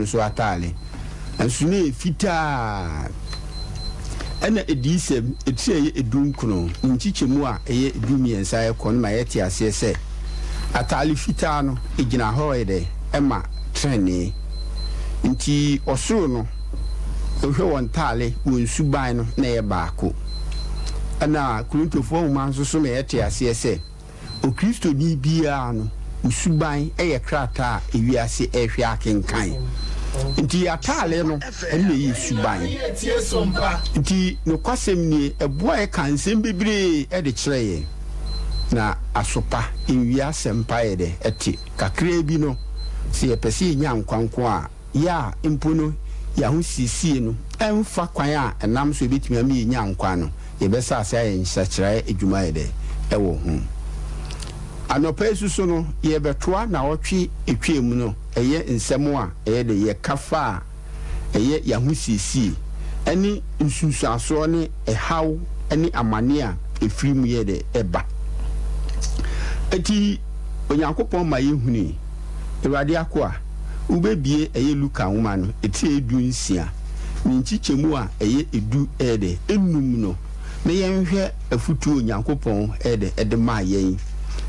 so ataale. Nanso na ɛyɛ fitaa. Ɛna Adiyisɛm etiri a ɛyɛ edunkron ne nkyekyɛmu a ɛyɛ 13 rekɔ no ma yɛte aseɛ sɛ ataale fitaa no gyina hɔ yɛ dɛ ma trenee. Nti ɔsoro no, wohwɛ wɔn ntaale, wɔn suban no na ɛyɛ baako. Ɛna Korintofoɔ nwoma nso so ma yɛte aseɛ sɛ Okristoni biara no, wo suban yɛ krataa a ewiase rehwɛ akenkan. Nti yɛn ataale no, ɛno na ɛyɛ suban. Nti nokwasɛm nie, ɛboa yɛ ka nsɛm bebree de kyerɛ yɛn. Na asopa, nwia asɛmpa yɛ dɛ, ɛte. Kakraa bi no, sɛ yɛpɛ sɛ yɛnya nkwa nko a, yɛ a mpo no yɛn ahosiesie no mfa kwan a ɛnam so ebetumi ama yɛanya nkwa no, yɛbɛsa ase ayɛ nsakyeraɛ adwuma yɛ dɛ wɔ ho. Anɔpa yi soso no, yɛrebɛtoa naawɔtwe etwaam no, ɛyɛ nsɛm a ɛyɛ dɛ yɛka faa ɛyɛ yɛn ahosiesie ne nsunsuansoɔ ne ɛhaw ne amane a ɛfiri mu yɛ dɛ ba. Enti Onyankopɔn ma yɛhunui, Awurade akoa, wobɛbue ɛyɛ Luka nwoma no etire 16 ne nkyekyɛmu a ɛyɛ edu ɛyɛ dɛ enum no na yɛnhwɛ afutuo Onyankopɔn ɛyɛ dɛ ɛde maa yɛn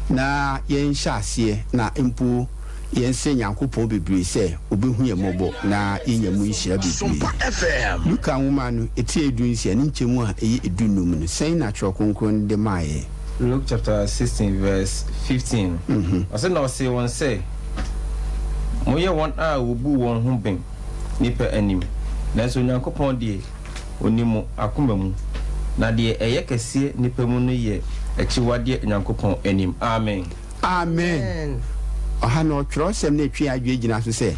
na yɛnhyɛ aseɛ na mpo yɛnsrɛ Nyankopɔn bebree sɛ ɔbɛhu yɛn mmɔbɔ na yɛnya mu nhyira bebree. Luka nwoma no etire 16 ne nkyɛmu a ɛyɛ 15 no, sɛn na Twerɛ Kronkron no de maa yɛn? Luke chapter 16 verse 15, Ɔse, Na ɔsee wɔn sɛ, Moyɛ wɔn a wɔbu wɔn ho bem nnipa anim, nanso Onyankopɔn deɛ, ɔnim mo akoma mu, na deɛ ɛyɛ kɛseɛ nnipa mu no yɛ akyiwadeɛ Onyankopɔn anim. Amen. Amen. Ɔha no, ɔtwerɛsɛm no twe adwene gyina so sɛ,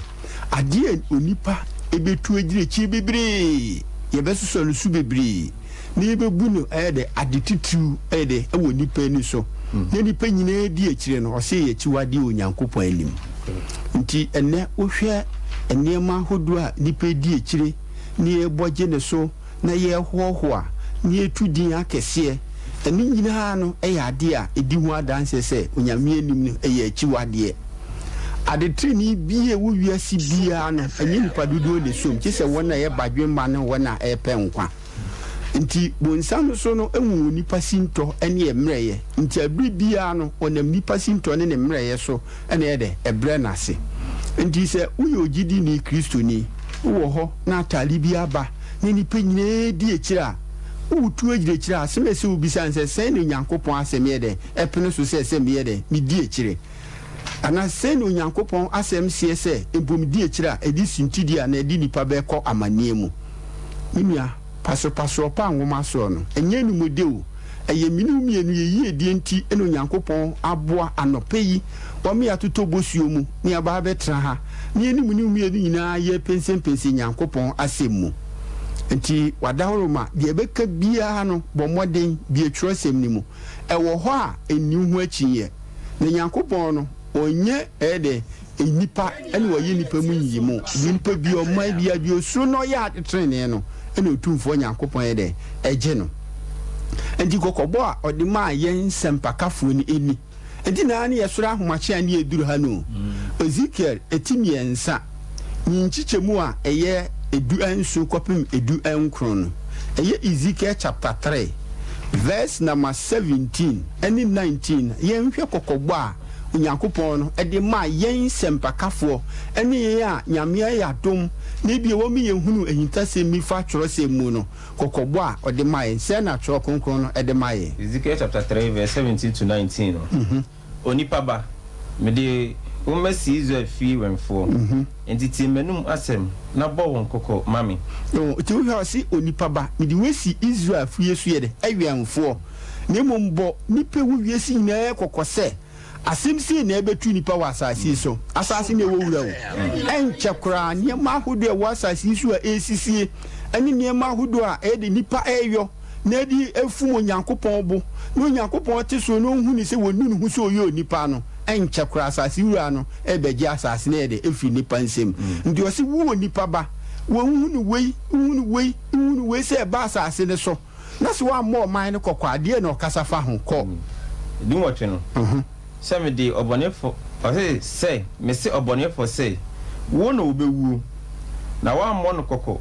adeɛ a onipa bɛtu agyina akyire bebree, yɛbɛsosɔ no so bebree, na yɛbɛbu no ɛyɛ dɛ, ade titiriw ɛyɛ dɛ ɛwɔ nnipa ani so, na nnipa nyinaa di akyire no, ɔsɛ yɛ akyiwadeɛ wɔ Onyankopɔn anim. Nti ɛnnɛ wohwɛ nneɛma ahodoɔ a nnipa di akyire, na yɛbɔ gye ne so, na yɛhoahoa, na yɛtu din akɛseɛ, ɛno nyinaa no yɛ adeɛ a ɛdi ho adanseɛ sɛ Onyame anim no ɛyɛ akyiwadeɛ. Ade trenee biara a ɛwɔ wiase biara no, ɛnyɛ nnipa dodoɔ na ɛsom, gye sɛ wɔn a ɛyɛ badwemma ne wɔn a ɛrepɛ nkwa. Nti bonsam nso no hu onipa sintɔ ne ɛmmerɛyɛ, nti abere biara no ɔnam nipa sintɔ ne ne mmerɛyɛ so na ɛyɛ dɛ ɛbrɛ no ase. Nti sɛ woyɛ ogyidini Kristoni, wowɔ hɔ na ataade bi aba na nnipa nyinaa di akyire a, woretu agyina akyire a, asɛm a ɛsɛ wobisa ne sɛ, sɛn na Onyankopɔn asɛm yɛ dɛn ɛpene so sɛ sɛ meyɛ dɛn medi akyire? Anaa sɛn na Onyankopɔn asɛm seɛ sɛ mpo medi akyire a ɛde sintidua anaa ɛde nnipa bɛkɔ amaneɛ mu? Me nua, pasopasoɔ pa nwoma soɔ no, ɛnyɛ animude o, ɛyɛ me ne wo mmienu yɛ yiedie nti na Onyankopɔn aboa anɔpa yi wama yɛatotɔ bosuo mu na yɛaba abɛtena ha na yɛne mo ne wo mmienu nyinaa yɛrepensenpensen Nyankopɔn asɛm mu. Nti w'adaworoma, deɛ ɛbɛka biara no, bɔ mmɔden bue twerɛsɛm no mu. Ɛwɔ hɔ a ɛnni wo ho akyinnyeɛ. Na Nyankopɔn no, ɔnyɛ ɛyɛ dɛ, nnipa na ɔyɛ nnipa mu nyiyimu. Nyimpa bi, ɔman bi, deɛ osuro na ɔyɛ ade trenee no na Otumfoɔ Nyankopɔn yɛ dɛn? Ɛgye no. Enti kɔkɔbɔ a ɔde maa yɛn nsɛmpakafoɔ no ni. Enti na ne yɛsɔre ahomakye a ne yɛduru ha no o. Ezekiel ti mmiɛnsa, ne nkyekyɛmu a ɛyɛ 17 kɔpem 19 no, ɛyɛ Ezekiel chapter 3 verse number 17 ne 19. Yɛnhwɛ kɔkɔbɔ a Onyankopɔn no de maa yɛn nsɛmpakafoɔ ne yɛn a Nyame ayɛ adom na ebia wama yɛhunu ahintasɛm bi fa twerɛsɛm mu no, kɔkɔbɔ a ɔde ma yɛn. Sɛn na Twerɛ Kronkron no de ma yɛn? Ezekiel chapter 3 verse 17 to 19 no, Onipa ba, mede wo masi Israel fie wɛmfoɔ, enti tie m'anom asɛm na bɔ wɔn kɔkɔ ma me. Nti wohwɛ a ɔse, Onipa ba, mede wo asi Israel fie so yɛ dɛ? Awɛmfoɔ. Na mmom bɔ nnipa ɛwɔ wiase nyinaa kɔkɔ sɛ, asɛm sei na ɛbɛto nnipa wɔ asase yi so. Asase na ɛwɔ wura o. Ɛnkyɛ koraa, nneɛma ahodoɔ a ɛwɔ asase yi so a ɛresisie ne nneɛma ahodoɔ a ɛyɛ de nnipa reyɔ na ɛde afum Onyankopɔn bo, na Onyankopɔn te soro na ɔhu no sɛ wɔnnu ne ho sɛ ɔyɛ onipa no, ɛnkyɛ koraa asase wura no rebɛgye asase no ayɛ dɛ afiri nnipa nsam. Nti ɔse, Wo onipa ba, wohunu wei, wohunu wei, wohunu wei sɛ ɛba asase no so. Na sɛ woammɔ ɔman no kɔkɔ a, deɛn na ɔkasa fa ho? Kɔ. Dunwɔtwe no, sɛ mede ɔbɔnefoɔ, ɔse, sɛ mese ɔbɔnefoɔ sɛ, Wuo na wobɛwuo. Na woammɔ no kɔkɔ,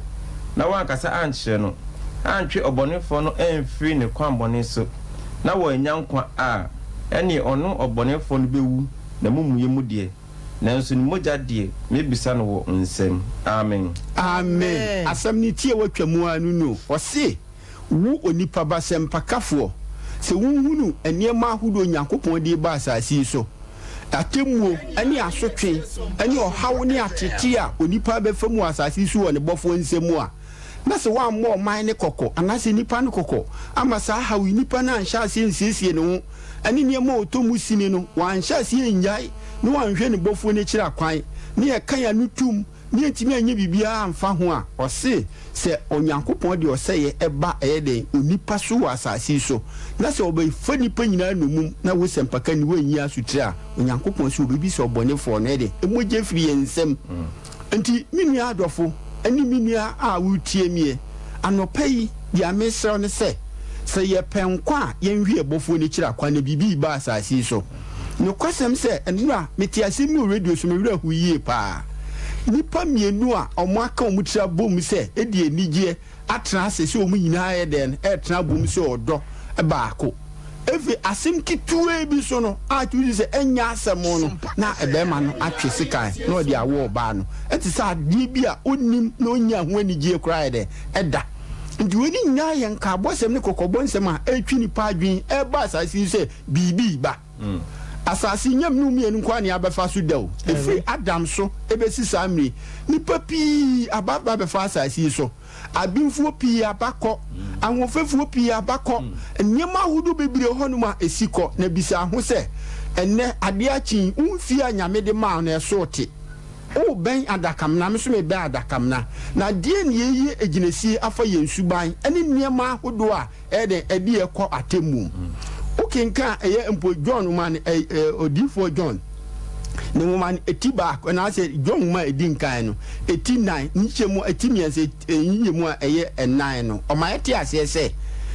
na woankasa ankyerɛ no, antwe ɔbɔnefoɔ no amfiri ne kwammɔne so, na wannya nkwa a, ɛnneɛ ɔno ɔbɔnefoɔ no bɛwu n'amumuyɛ mu deɛ, nanso ne mogya deɛ, mɛbisa no wɔ wo nsam. Amen. Amen. Asɛm no tie watwa mu ara no nu. Ɔse, Wo onipa ba sɛmpakafoɔ, sɛ wohunu nneɛma ahodoɔ Onyankopɔn de reba asase yi so, atemmuo ne asotwe ne ɔhaw ne ateetee a onipa bɛfa mu wɔ asase yi so wɔ ne Bɔfoɔ nsa mu a, na sɛ woammɔ ɔman no kɔkɔ anaasɛ nnipa no kɔkɔ amma saa haw yi, nnipa no anhyɛ aseɛ ansiesie ne ho ne nneɛma a ɔtɔ mu sini no, wanhyɛ aseɛ annyae na wanhwɛ ne Bɔfoɔ no akyiri akwan, na yɛka yɛn ano tom na yɛntumi anyɛ biribiara amfa ho a, ɔse sɛ Onyankopɔn de ɔsɛeɛ ba ɛyɛ dɛn? Onipa so wɔ asase yi so, na sɛ ɔbɛfa nnipa nyinaa nnommum na wo sɛmpakani woanyi asotire a, Onyankopɔn se ɔbɛbisa ɔbɔnefoɔ no ɛyɛ dɛn? Mogya firi yɛn nsam. Enti me nua adɔfo ne me nua a woretie me anɔpa yi, deɛ mesrɛ wo ne sɛ, sɛ yɛpɛ nkwa a, yɛnhwɛ yɛn Bɔfoɔ no akyiri akwan na biribi reba asase yi so. Nokwasɛm sɛ, nnora metee asɛm bi wɔ radio so, me werɛ how yie paa. Nnipa mmienu a wɔaka wɔn tiri abom sɛ ɛde anigyeɛ atena ase sɛ wɔn nyinaa yɛ dɛn retena abom sɛ ɔdɔ baako. Efi asɛm ketewaa bi so no a tumi sɛ ɛnyɛ asɛm no na barima no atwe sekan na ɔde awɔ ɔbaa no. Ɛte sɛ adeɛ bi a ɔnnim na ɔnnya ho anigyeɛ koraa yɛ dɛn ɛda. Nti wei ne nyinaa yɛ nkaabɔsɛm ne kɔkɔbɔ nsɛm a ɛretwe nnipa adwene ɛreba asase yi so sɛ biribi reba. Asase yi nyɛ mene mmienu nko ara na yɛabɛfa so da o. Ɛfiri Adam so ɛbɛsi saa mmerɛ yi, nnipa pii aba aba abɛfa asase yi so. Abenfoɔ pii aba kɔ, ahoɔfɛfoɔ pii aba kɔ, nneɛma ahodoɔ bebree wɔ hɔnom a ɛsi kɔ. Na bisa ho sɛ, ɛnnɛ adeɛ akye yi, wo mfie a Nyame de maa wo no ɛso te? Wobɛn adakamena, me nso mebɛn adakamena. Na deɛn na yɛyɛ agyinasie afa yɛn suban ne nneɛma ahodoɔ a ɛyɛ dɛn ɛde yɛ kɔ atemmu mu? Wokenkan ɛyɛ mpo John nwoma no, ɛ, ɛ, odiyifoɔ John ne nwoma no eti baako anaasɛ John nwoma a edi nkan no eti nnan nkyɛ mu eti mmiɛnsa nyiyi mu a ɛyɛ nnan no, ɔma yɛte aseɛ sɛ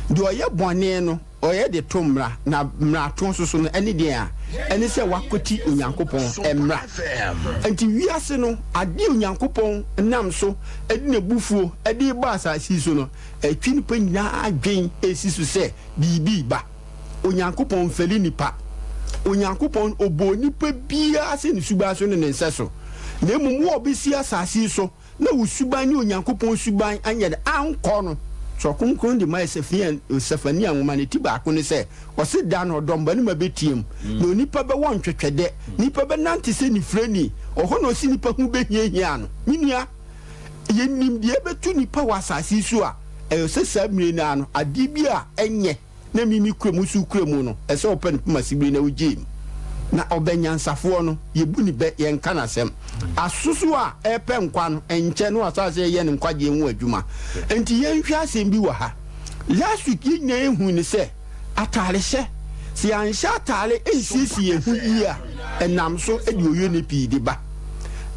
deɛ ɔyɛ bɔne no ɔyɛ de to mmara, na mmarato nso so no ɛne deɛn a ɛne sɛ wakwati Onyankopɔn mmara. Enti wiase no adeɛ a Onyankopɔn nam so de n'abufuo de reba asase yi so no, ɛtwe nnipa nyinaa adwene si so sɛ biribi reba. Onyankopɔn mfɛre nnipa. Onyankopɔn, ɔbɔɔ nipa biara sɛ ne suban so ne ne nsɛso. Na mmom wo a wobɛsi asase yi so na wo suban ne Onyankopɔn suban anyɛ dɛ ankɔ no, Twerɛ Kronkron de ma yɛ Sefania nwoma no ti baako ne sɛ, ɔse, Da no ɔdɔmbarima bɛteam, na onipa bɛwɔ ntwɛtwɛdɛ, nipa bɛnante sɛ nifirani, ɔhɔ na ɔse nipa ho bɛhiahia no. Me nua, yɛnim deɛ ɛbɛto nipa wɔ asase yi so a, ɛyɛ sɛ saa mmire no ara no, adeɛ bi a ɛnyɛ na mimi kura mu nso kura mu no, ɛsɛ sɛ ɔpɛ ne poma sibire na ɔgye mu. Na ɔbɛ nyansafoɔ no, yɛbu ne bɛ, yɛnka n'asɛm. Aso so a ɛrepɛ nkwa no, ɛnkyɛ na wasan ase reyɛ ne nkwagyeɛ ho adwuma. Enti yɛnhwɛ asɛm bi wɔ ha. Last week yɛn nyinaa yɛhuu no sɛ, ataarehyɛ, sɛ yɛanhyɛ ataare ansiesie yɛn ho yie a, ɛnam so de oyone pii de ba.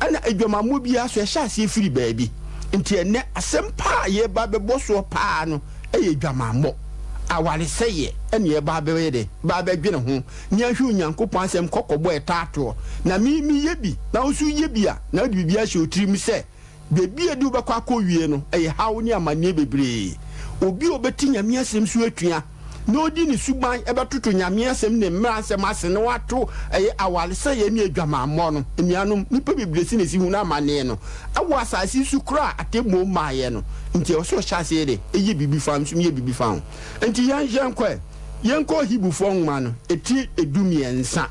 Ɛna adwamammɔ biara so, ɛhyɛ aseɛ firi baabi. Nti ɛnnɛ, asɛm paa a yɛreba abɛbɔ soɔ paa no, yɛ dwamammɔ, awaresɛeɛ na yɛba abɛyɛ dɛ, ba abɛdwene ho na yɛahwɛ Onyankopɔn asɛm kɔkɔbɔ a ɛtaa toɔ. Na me, meyɛ bi, na wo nso woyɛ bi a, na wode biribi ahyɛ wo tirim sɛ baabi a ɛde wo bɛkɔ akɔwie no, ɛyɛ haw ne amanneɛ bebree. Obi a ɔbɛte Nyame asɛm so atua, na ɔde ne suban bɛtoto Nyame asɛm ne mmara nsɛm ase na wato ɛyɛ awaresɛeɛ ne adwamammɔ no. Anuanom, nnipa bebree se na ɛsi hunu amanneɛ no wɔ asase yi so koraa a atemmuo mmaeɛ no nti ɛwɔ sɛ ɔhyɛ aseɛ dɛ ɛyɛ biribi fa nso yɛ biribi fa ho. Nti yɛn yɛnkɔ ɛ, yɛnkɔ Hebrifoɔ nwoma no etire 13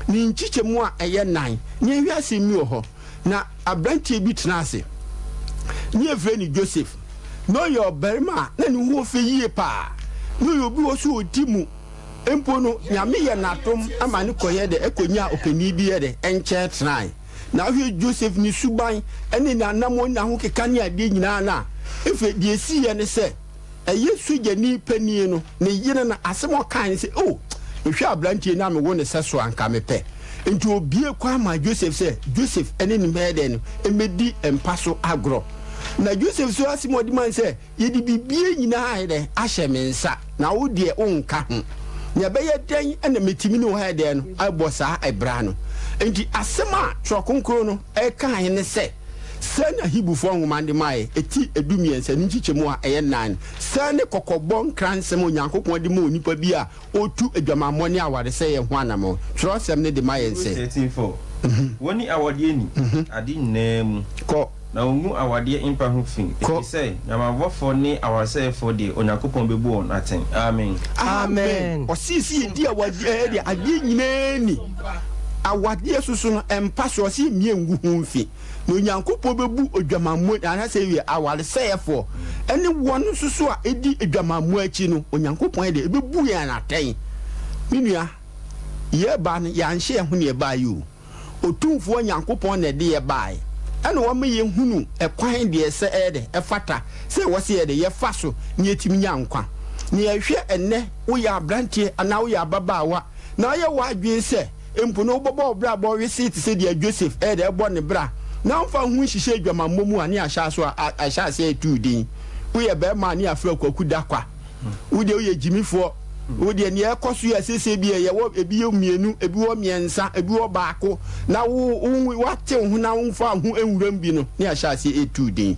ne nkyekyɛmu a ɛyɛ nan na yɛnhwɛ asɛm bi wɔ hɔ. Na aberanteɛ bi tenaa ase, ne yɛfrɛ no Joseph. Na ɔyɛ ɔbarima a na ne ho ɔfɛ yie paa. Na ɔyɛ obi wɔ so ɔdi mu. Mpo no, Nyame yɛ no adom ma no kɔyɛ dɛ ɛkɔnyaa ɔpanin bi yɛ dɛ nkyɛn tenae. Na wohwɛ Joseph ne suban ne n'anammɔn ne n'ahokeka ne adeɛ nyinaa no a, afei deɛ ɛsiiɛ ne sɛ, Ɛyɛ sogyani panin no ne yere no asɛm a ɔkae ne sɛ, O, mehwɛ aberanteɛ yi na mewo no sɛ so a anka mepɛ. Enti ɔbuee kwan maa Joseph sɛ Joseph ne no mmɛyɛ dɛn no, mmɛdi mpa so agorɔ. Na Joseph nso asɛm a ɔde mae ne sɛ, Yɛde biribiara nyinaa ayɛ dɛn ahyɛ me nsa, na wo deɛ wonka ho. Na ɛbɛyɛ dɛn na mɛtumi ne wo ayɛ dɛn no abɔ saa bra no? Enti asɛm a Twerɛ Kronkron no kaeɛ ne sɛ, Sɛɛ na Hebrifoɔ nwoma no de maeɛ, eti 13 ne nkyekyɛmu a ɛyɛ nnan. Sɛɛ ne kɔkɔbɔ nkransɛm a Onyankopɔn de ma onipa bi a ɔretu adwamammɔ ne awaresɛeɛ ho anammɔn. Twerɛsɛm no de ma yɛn Hebrews sɛ. 13:4, Wɔnni awadeɛ ni, ade nyinaa mu. Kɔ. Na wɔngu awadeɛ mpa ho fi, Kɔ. ɛfiri sɛ nnwamanbɔfoɔ ne awaresɛefoɔ deɛ, Onyankopɔn bɛbu wɔn atɛn. Amen. Amen. Ɔsee sɛ yɛdi awadeɛ ɛyɛ deɛ adeɛ nyinaa ni. Awadeɛ soso no ɛmpa so ɔse mmea ngu ho mfi. Na Onyankopɔn bɛbu odwamammɔ anaasɛ yɛ awaresɛeɛfoɔ ɛne wɔn nso so a ɛdi adwamammɔ akyi no, Onyankopɔn yɛ deɛ ɛbɛbu yɛn atɛn. Me nua, yɛreba no yɛanhyɛ yɛn ho na yɛbaeɛ o. Otumfoɔ Nyankopɔn na ɛde yɛ baeɛ, ɛna wama yɛhunu ɛkwan deɛ sɛ ɛyɛ dɛ, ɛfata sɛ ɛwɔ sɛ yɛde yɛfa so na yɛtumi nya nkwa. Na yɛhwɛ ɛnnɛ, woyɛ abranteɛ anaa woyɛ ababaawa, na woyɛ w'adwene sɛ mpo no wobɛbɔ wo brabɔ wesee te sɛ deɛ Joseph ɛyɛ dɛ ɛbɔ ne bra, na womfa wo ho nhyehyɛ adwamammɔ mu a, ne ahyɛ aso a, ahyɛ aseɛ retu wo din. Woyɛ barima a, ne yɛafrɛ wo Kwaku Dakwa. Wo deɛ woyɛ gyimifoɔ. Wo deɛ nea ɛkɔ so yɛ seesei bi yɛ yɛwɔ ebi yɛ mmienu, ebi wɔ mmiɛnsa, ebi wɔ baako, na wo wo woate wo ho na womfa wo ho nwura mu bi no, ne ahyɛ aseɛ ɛtu din.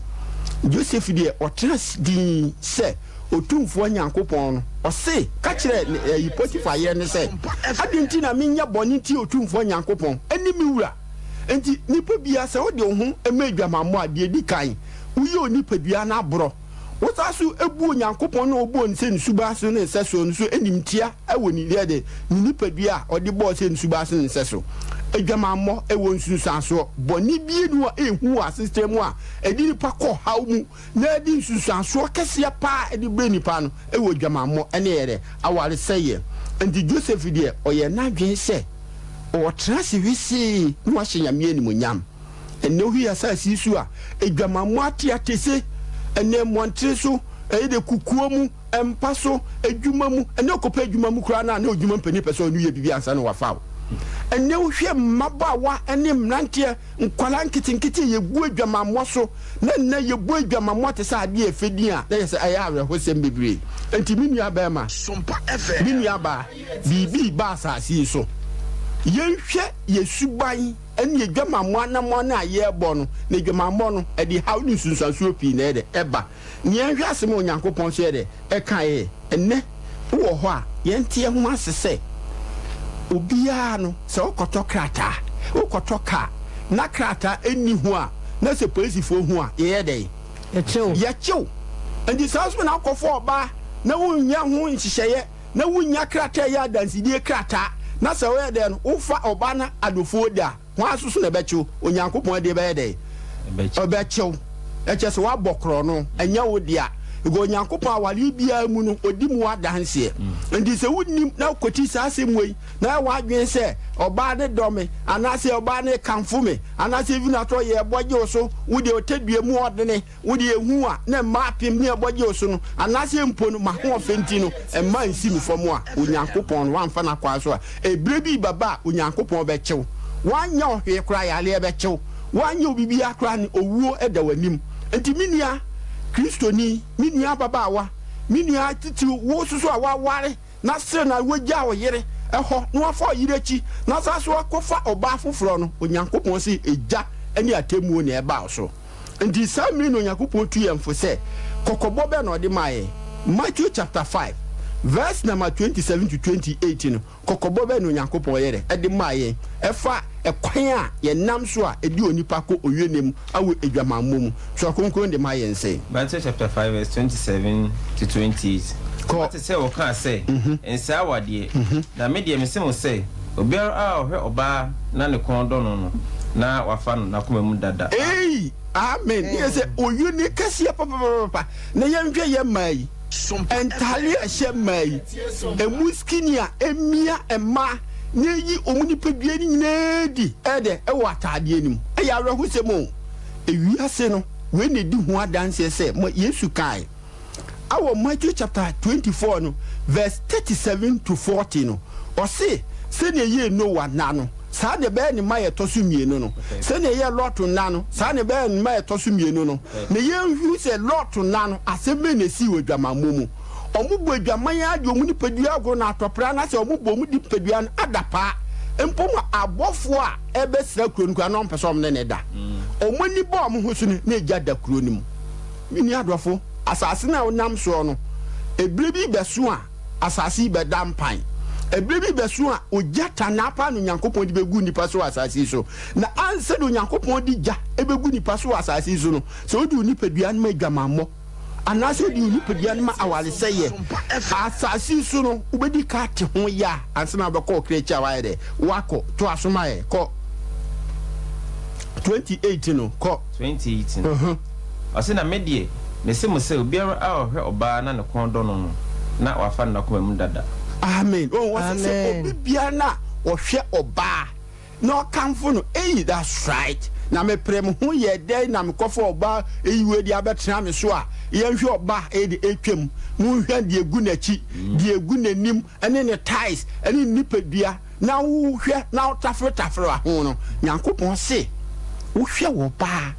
Joseph deɛ ɔtena ase dinn sɛ Otumfoɔ Nyankopɔn no, ɔse, ka kyerɛ ne ɛyi Potiphar yere no sɛ, Adɛn nti na menyɛ bɔne ntia Otumfoɔ Nyankopɔn ne me wura? Enti nipa biara sɛ wode wo ho ma adwamammɔ a, deɛ ɛdi kan, woyɛ onipadua no aborɔ. Wosan nso bu Onyankopɔn na ɔbɔɔ no sɛ ne suban so ne nsɛsoɔ no so animtia wɔ ne deɛ de ne nipadua a ɔde bɔɔ sɛ ne suban so ne nsɛso. Adwamammɔ wɔ nsunsuansoɔ bɔne bienu a ɛhu wɔ asetena mu a ɛde nipa kɔ ɔhaw mu na ɛde nsunsuansoɔ kɛseɛ paa ɛde brɛ nipa no wɔ adwamammɔ ne ɛyɛ dɛ awaresɛeɛ. Enti Joseph deɛ ɔyɛɛ n'adwene sɛ ɔɔtena ase wesee na wahyɛ Nyame animuonyam. Ɛnnɛ wohwɛ asase yi so a, adwamammɔ ateate se ɛnnɛ mmɔntere so, ɛyɛ de kukuo mu, mpa so, adwuma mu. Ɛnnɛ wokɔpɛ adwuma mu koraa no a, na odwuma mpanin pɛ sɛ ɔne wo yɛ biribi ansa na wafa wo. Ɛnnɛ wohwɛ mmabaawa ne mmeranteɛ, nkwadaa nketenkete a yɛgu adwamammɔ so, na nnɛ yɛbɔ adwamammɔ te sɛ adeɛ a ɛfɛ din a, na yɛ sɛ ɛyɛ awerɛhosɛm bebree. Enti me nua barima, me nua baa, biribi reba asase yi so. Yɛnhwɛ yɛn suban. Ɛne adwamammɔ anammɔn no a yɛrebɔ no, na adwamammɔ no, ɛde haw ne nsunsuansoɔ pii na ɛyɛ dɛ, ɛba. Nea yɛnhwɛ asɛm a Onyankopɔn nso yɛ dɛ, ɛkaeɛ. Ɛnnɛ, wowɔ hɔ a, yɛnte yɛn ho ase sɛ obiara no, sɛ wokɔtɔ krataa, wokɔtɔ kaa, na krataa nni ho a, na sɛ polisifoɔ hu a, yɛyɛ dɛn? Yɛkye wo. Yɛkye wo. Enti saa nso na wokɔfa ɔbaa na wonnya ho nhyehyɛeɛ, na wunnya krataa a ɛyɛ adansedie krataa, na sɛ woyɛ dɛn no, wofa ɔba no adofoɔ da a, hwan nso so na ɛbɛkye wo? Onyankopɔn deɛ bɛyɛ dɛn? Ɔbɛkye wo. Ɛkyerɛ sɛ woabɔ korɔno, ɛnyɛ wo dea. Because Onyankopɔn awareɛ biara mu no, ɔdi mu adanseɛ. Nti sɛ wonnim na wokɔti saa asɛm wei, na ɛyɛ w'adwene sɛ ɔbaa no dɔ me, anaasɛ ɔbaa no rekamfo me, anaasɛ even at all yɛrebɔ gye wo so, wo deɛ ɔtadua mu ɔdene, Wo deɛ ehu a na mma apem ne ɛbɔ gye wo so no, anaasɛ mpo no m'ahoɔfɛ nti no, mma nsi me fam a, Onyankopɔn no, woamfa n'akwaa so a, ɛberɛ bi rebɛba a Onyankopɔn bɛkye wo. Woanyɛ wo hwee koraa, yareɛ bɛkye wo. Woanyɛ wo biribiara koraa no, owuo da w'anim. Enti me nua Kristoni, me nua ababaawa, me nua titiriw, wo nso so a woaware, na sere na wagyaa wo yere hɔ na wafa ɔyere akyi na asan so akɔfa ɔbaa foforɔ no, Onyankopɔn se egya ne atemmuo na ɛba wo so. Enti saa mmere na Onyankopɔn tu yɛn fo sɛ, kɔkɔbɔ bɛn na ɔde maa yɛn? Matthew chapter 5 verse number 27 to 28 no, kɔkɔbɔ bɛn na Onyankopɔn yɛ dɛ ɛde maa yɛn ɛfa ɛkwan a yɛnam so a ɛde onipa kɔ owiene mu wɔ adwamammɔ mu? Twerɛ Kronkron de ma yɛn sɛ. Matthew chapter 5 verse 27 to 28. Kɔ. Moate sɛ wɔkaa sɛ, Nsɛe awadeɛ. Na me deɛ mese mo sɛ, obiara a ɔhwɛ ɔbaa na ne kɔn dɔ no no, na wafa no n'akoma mu dada. Eii amen ne yɛ sɛ oyoni kɛseɛ papapapa na yɛnhwɛ yɛ mmaa yi ntaare a ɛhyɛ mmaa yi ɛmu skinny a ɛmia mmaa na ɛyi wɔn nipadua no nyinaa di ɛdɛ ɛwɔ ataadeɛ no mu ɛyɛ awerɛhosɛm o ewiase no wei na ɛdi ho adanseɛ sɛ mo Yesu kae Awɔ Matthew chapter 24 no verse 37 to 40 no, ɔse sɛnea ɛyɛɛ Noah nna no, saa na ɛbɛyɛ ne mma a ɛtɔ so mmienu no. Sɛnea ɛyɛɛ Lot nna no, saa na ɛbɛyɛ ne mma a ɛtɔ so mmienu no. Na yɛnhunu sɛ Lot nna no, asɛm bɛn na ɛsii wɔ adwamammɔ mu. Wɔbɔ adwaman ara de wɔn nipadua agoro no atɔpere anaasɛ wɔbɔ wɔn nipadua no adapaa. Mpo ma abɔfoɔ a ɛbɛsra kuro no koraa na wɔmpɛ sɛ wɔn ne no da. Wɔn ani bɔ wɔn ho so no, na egya da kuro no mu. Me nua dɔfo, asase no a wonam soɔ no, ɛberɛ bi rebɛso a asase yi bɛda mpan. Ɛberɛ bi rebɛso a ogya tanaa paa na Onyankopɔn de bɛgu nnipa so wɔ asase yi so. Na ansa na Onyankopɔn de gya bɛgu nnipa so wɔ asase yi so no, sɛ wode wo nipadua no ma adwamammɔ, anaasɛ wode wo nipadua no ma awaresɛeɛ, asase yi so no, wobɛdi ka ate ho ya ansa na wobɛkɔ ɔkra akyi a woayɛ dɛ, woakɔ. Toa so ma yɛ, kɔ. 28 no, kɔ. 28 no, ɔse, Na me deɛ, mese mo sɛ, obiara a ɔhwɛ ɔbaa na ne kɔn dɔ no no, na wafa no n'akoma mu dada. Amen. Oh, ɔse sɛ obi biara no a ɔhwɛ ɔbaa na ɔkamfo no, Ei, that's right, na mepere me ho yɛ dɛn na mekɔfa ɔbaa eyi wei de abɛtena me so a, yɛnhwɛ ɔbaa eyi de etwam, monhwɛ deɛ egu n'akyi, deɛ egu n'anim, ne ne thighs, ne ne nipadua, na wohwɛ na wotaferetafere ho no, Nyankopɔn se, wohwɛ ɔbaa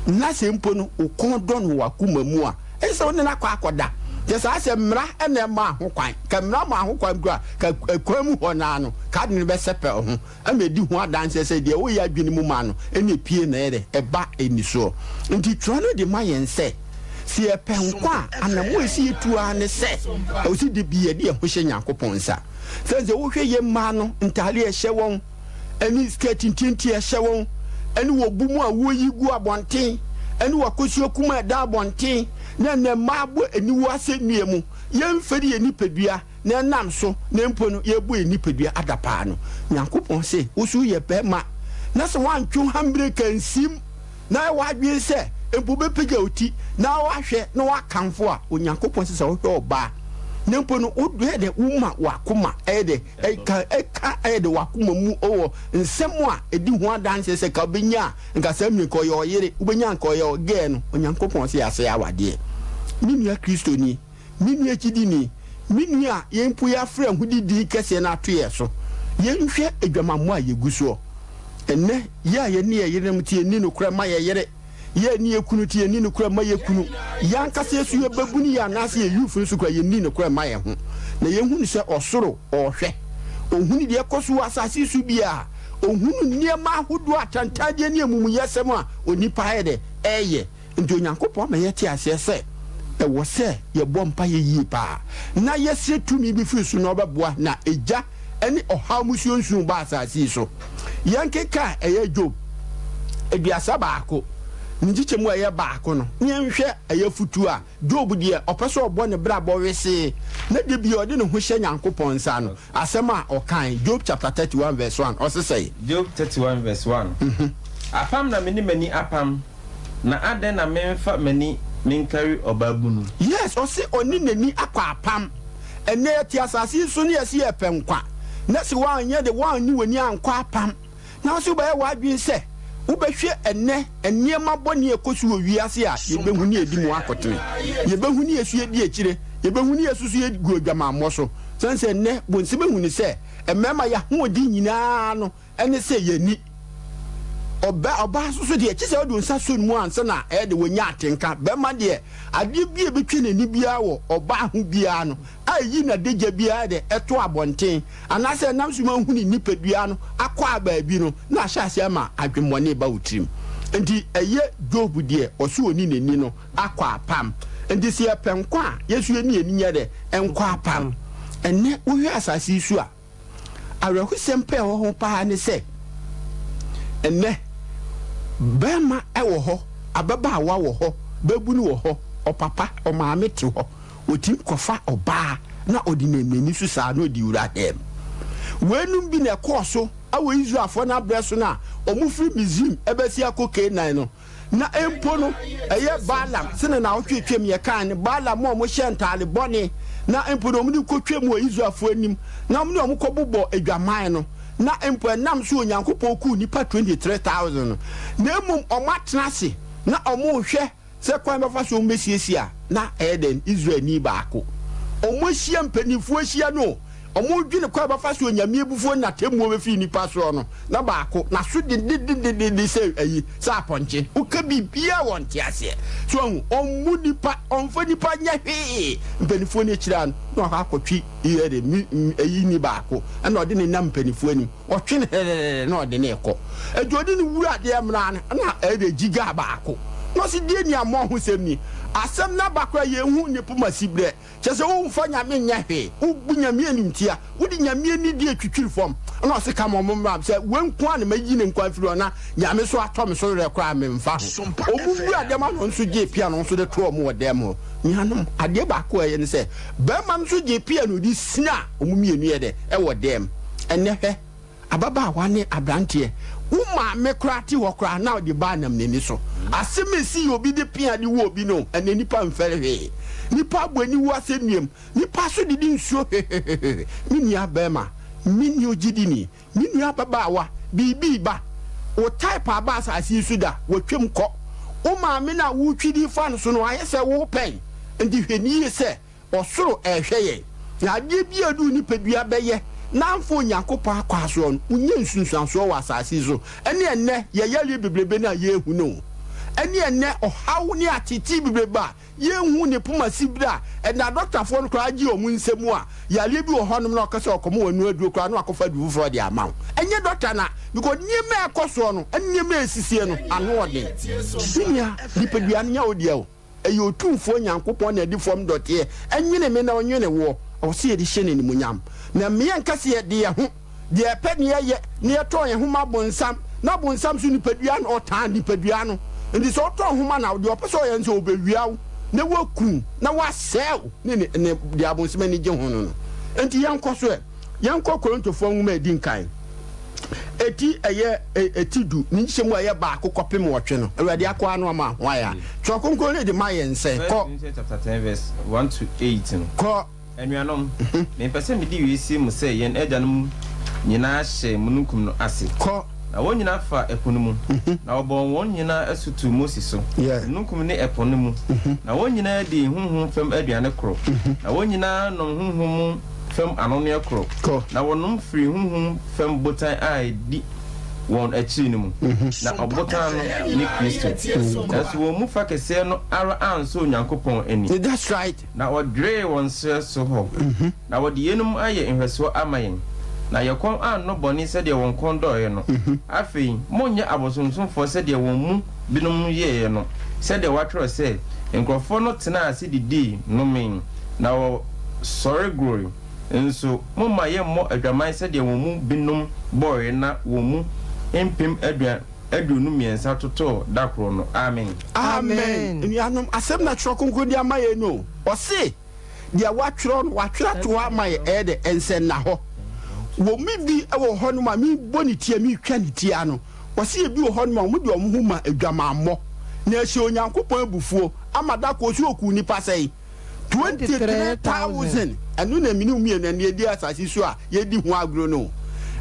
na sɛ mpo no wo kɔn dɔ no wɔ w'akoma mu a, Ɛnsɛ sɛ wo ne no akɔ akɔda. Kyɛ saa sɛ mmara na ɛmaa ho kwan. Ka mmara maa ho kwan mpo a, ka kwan mu hɔ no ara no, ka ade no bɛsɛpɛw ho ma adi ho adanseɛ sɛ deɛ woyɛ adwene mu ma no na ɛpue na ɛyɛ dɛ, ɛba anisoɔ. Nti twerɛ no de ma yɛn sɛ, sɛ yɛpɛ nkwa a, anammɔn a ɛsɛ yɛtu ara ne sɛ, ɛwɔ sɛ da bi yɛde yɛn ho hyɛ Nyankopɔn nsa. Sɛne sɛ wohwɛ yɛn mmaa no, ntadeɛ a ɛhyɛ wɔn, ne skirt ntiantia a ɛhyɛ wɔn, ne wɔ bu mu a wɔyi gu abɔnten, ne wɔ akosua kum a ɛda abɔnten, na ɛnɛ mmaa bɔ aniwu asɛnnua mu. Yɛmfɛre yɛn nipadua na ɛnam so na mpo no yɛbɔ yɛn nipadua adapaa no. Nyankopɔn se, wo so woyɛ barima, na sɛ woantwe wo handbrake ansim na ayɛ w'adwene sɛ mpo wobɛpagya wo ti na woahwɛ na woakamfo a, Onyankopɔn se sɛ wohwɛ ɔbaa na mpo no wodɔ dɛ woma w'akoma ɛyɛ dɛ Ɛka ɛka ɛyɛ de w'akoma mu wɔ nsɛm a ɛdi ho adanseɛ sɛ ka wobɛnya a nka saa mmerɛ nka ɔyɛ ɔyere, wobɛnya nka ɔyɛ ɔgɛɛ no, Onyankopɔn se yɛasɛe awadeɛ. Me nua Kristoni, me nua gyidini, me nua a yɛn mpo yɛafrɛ ahodi din kɛseɛ no ato yɛn so, yɛnhwɛ adwamammɔ a yɛgu soɔ ɛnnɛ, yɛ a yɛne yɛn yerenom te yɛnni nokorɛ mma yɛn yere. Yɛ ne yɛ kunu te yɛnni nokorɛ mma yɛ kunu. Yɛn ankasa yɛ so yɛ babunu yɛ anaasɛ yɛ youth nso koraa yɛnni nokorɛ mma yɛn ho. Na yɛhunu sɛ ɔsoro ɔrehwɛ. Ɔhunu deɛ ɛkɔ so wɔ asase yi so biara. Ɔhunu nneɛma ahodoɔ atantandeɛ ne amumuyɛsɛm a onipa ayɛ dɛ ɛreyɛ. Nti Onyankopɔn ama yɛte aseɛ sɛ ɛwɔ sɛ yɛbɔ mpaeɛ yie paa na yɛsrɛ tumi bi firi soro na ɔbɛboa na egya ne ɔhaw musuo nsu ba asase yi so. Yɛnkenkan ɛyɛ Job 31 ne nkyekyɛmu a ɛyɛ baako no na yɛnhwɛ ɛyɛ afotuo a Job deɛ ɔpɛ sɛ ɔbɔ ne brabɔ wesee na da biara ɔde ne ho hyɛ Nyankopɔn nsa no asɛm a ɔkae. Job chapter 31 verse 1, ɔse sɛn? Job 31 verse 1, Apam na me ne m'ani apam, na adɛn na memfa m'ani menkari ɔbaabunu? Yes, ɔse ɔne n'ani akɔ apam. Ɛnnɛ yɛte asase yi so na yɛse yɛpɛ nkwa, na se woanyɛ de woanne w'ani ankɔ apam, na wose wobɛyɛ w'adwene sɛ wobɛhwɛ ɛnnɛ nneɛma bɔne a ɛkɔ so wɔ wiase a, yɛbɛhu ne yɛdi mu akotene, yɛbɛhu ne yɛso yɛdi akyire, yɛbɛhu ne yɛso so yɛgu adwamammɔ so. Sane sɛ ɛnnɛ bonsam ahu ne sɛ mmarima yɛahoɔden nyinaa no ne sɛ yɛnni ɔbɛ ɔbaa nso so deɛ kye sɛ wode nsa sɔ ne mu ansa na ɛyɛ de wɔnya atenka. Bɛrima deɛ adeɛ bi a ɛbɛtwa n'ani biara wɔ ɔbaa ho biara no a ɛyi n'adagya biara de ɛto abɔnten anaasɛ ɛnam so ma hu ne nipadua no akɔ a baabi no na ahyɛ aseɛ ama adwemmɔne ba wo tirim. Nti ɛyɛ Job deɛ ɔso ɔni n'ani no akɔ apam. Nti sɛ yɛpɛ nkwa a yɛso yɛni yɛni nyɛ dɛ nkɔ apam. Ɛnnɛ wohwɛ asase yi so a, Awerɛhosɛm pa a ɛwɔ ho paa ne sɛ, ɛnnɛ, barima wɔ hɔ, ababaawa wɔ hɔ, babunu wɔ hɔ, ɔpapa, ɔmaame te hɔ, ɔtumi kɔfa ɔbaa na ɔde nam n'ani so saa na ɔde wura dan mu. Weinom bi na ɛkɔɔ so wɔ Israelfoɔ no aberɛ so no a wɔfiri Misraim bɛsi akɔ Kanaan no. Na mpo no, ɛyɛ Balaam, sɛnea naawɔtwe atwam yɛkae no, Balaam a wɔhyɛɛ ntaade bɔne, na mpo no wɔde kotwaam wɔ Israelfo anim, na wɔne wɔn kɔbobɔɔ adwaman no, na mpo ɛnam so Onyankopɔn kuu nnipa 23,000 no. Na mmom wɔatena ase na wɔrehwɛ sɛ kwan bɛfa so wɔbɛsiesie a, na ɛyɛ dɛn? Israelni baako. Wɔahyia, mpanimfoɔ ahyia no o. Wɔredwene kwan a wɔbɛfa so Onyame abufuo ne n'atemmuo bɛfiri nnipa soɔ no, na baako, n'aso dendendendenden sɛ ayi, sɛ apɔnkye. Woka biribiara a wɔnte aseɛ. So wahu? Ɔmmu nnipa, ɔmfa nnipa nyɛ hwee. Mpanimfoɔ no akyiri ara no, na wakɔ akɔtwe yɛ de, mi, mi, ayi ni baako, ɛna ɔde no nam mpanimfoɔ anim. Ɔtwe no hererere na ɔde no rekɔ. Enti ɔde no wura adeɛ mmra no, ɛna ɛyɛ de gyigaa baako. Na ɔse, deɛ ni a mmɔ ho sɛm ni. Asɛm no aba koraa yɛnhu ne poma siberɛ. Kyerɛ sɛ womfa Nyame nyɛ hwee, wobu Nyame animtia, wode Nyame anidie twitwiri fam. Ɛna ɔse ka ma ɔmo mmra, sɛ wei nko ara na mayi ne nkwa afiri hɔ na Nyame so atɔ me so werɛ koraa a memfa ho. Ɔmo wura dɛm ano nso gyee pia no nso de too ɔmo wɔ dɛm hɔ. Nuanom, adeɛ baako a ɛyɛ ne sɛ, barima no nso gyee pia na ɔde sinaa ɔmo mmienu yɛ dɛ ɛwɔ dɛm. Ɛnnɛ hwɛ. Ababaawa ne abranteɛ, wo maame koraa te hɔ koraa na ɔde baa nam n'ani so. Asɛm a ɛsi yɛ obi de pea de wɔ obi no, ɛnnɛ nnipa mfɛre hwee. Nnipa abɔ aniwuo asɛnnuam, nnipa aso didi nsuo hwehwehwehwe. Me nua barima, me nua ogyidini, me nua ababaawa, biribi reba. Wo type aba asase yi so da, watwam kɔ. Wo maame no a woretwi de refa no so no, ayɛ sɛ worepɛn. Enti hwɛ no yie sɛ Ɔsoro rehwɛ yɛn, na adeɛ biara a ɛde wo nipadua bɛyɛ na amfa Onyankopɔn akwan soɔ no, wonya nsunsuansoɔ wɔ asase yi so. Ɛne ɛnnɛ yɛn yareɛ bebrebe no a yɛrehu no, ɛne ɛnnɛ ɔhaw ne ateetee bebrebe a yɛrehu ne poma sibire a ɛnna adɔktafoɔ no koraa gye wɔn nsa mu a yareɛ bi wɔ hɔnom na ɔka sɛ ɔkɔma wɔn anu aduro koraa na wakɔfa aduro foforɔ de ama wo. Ɛnyɛ dɔkta na because nneɛma a ɛkɔ soɔ no ɛne nneɛma a ɛsisie no ano ɔden. Me nua, nipadua no nyɛ wo dea o. Ɛyɛ Otumfoɔ Nyankopɔn na ɛde fam dɔteɛ nwene me na ɔnwene woɔ. Ɛwɔ sɛ yɛde hyɛ no animuonyam. Na mmea nka sɛ yɛde yɛn ho, deɛ yɛpɛ na yɛyɛ, na yɛtɔn yɛn ho ma bonsam, na bonsam nso nipadua no, ɔtan nipadua no. Enti sɛ wotɔn ho ma no a, deɛ ɔpɛ sɛ ɔyɛ ne sɛ ɔbɛwia wo, na waku wo, na wasɛe wo, ne ne, ne, deɛ abonsam ani gye ho no no. Enti yɛnkɔ so ɛ. Yɛnkɔ Korintofoɔ nwoma a ɛdi nkan, eti ɛyɛ eti du, ne nkyekyɛmu a ɛyɛ baako kɔpem wɔtwe no. Awurade akoa no ama ho ayɛ a. Twerɛ Kronkron no de ma yɛn sɛ, Kɔ. Corinthians chapter 10 verse 1 to 8 no. Kɔ. Anuanom, mempɛ sɛ mede wei sie mo sɛ yɛn agyanom nyinaa hyɛɛ mununkum no ase. Kɔ. Na wɔn nyinaa faa ɛpo no mu, na wɔbɔɔ wɔn nyinaa asu too Mose so, mununkum ne ɛpo no mu. Na wɔn nyinaa dii honhom fam aduane koro, na wɔn nyinaa nom honhom mu fam anonneɛ koro, na wɔnom firii honhom fam botan a ɛdi wɔn akyiri no mu, na ɔbotan no ne Kristo. Nanso wɔn mu fa kɛseɛ no ara ansɔ Onyankopɔn ani. Na wɔdweree wɔn serɛ so hɔ. Na wɔde yeinom ayɛ nhwɛsoɔ ama yɛn, na yɛn kɔn annɔ bɔne sɛdeɛ wɔn kɔn dɔeɛ no. Afei monnyɛ abosonsomfoɔ sɛdeɛ wɔn mu binom yɛeɛ no, sɛdeɛ wɔatwerɛ sɛ, Nkurɔfoɔ no tenaa ase didii, nomee, na wɔsɔre goroe. Nso momma yɛmmɔ adwaman sɛdeɛ wɔn mu binom bɔeɛ na wɔn mu mpem 23 totɔɔ da koro no. Amen. Amen. Anuanom, asɛm na Twerɛ Kronkron de ama yɛn no o. Ɔse, Deɛ wɔatwerɛ no, wɔatwerɛ ato hɔ ama yɛn, ɛyɛ dɛ, nsɛnnahɔ. Wɔn mu bi wɔ hɔnom a, merebɔ ne ti a, meretwa ne ti ano. Wɔse ebi wɔ hɔnom a, wɔde wɔn ho ma adwamammɔ, na ɛhyɛ Onyankopɔn abufuo, ama da koro ɔse ɔkuu nnipa sɛn? 23,000! Ɛno na mene wo mmienu ɛnnɛ yɛdi asase so a yɛredi ho agorɔ no o.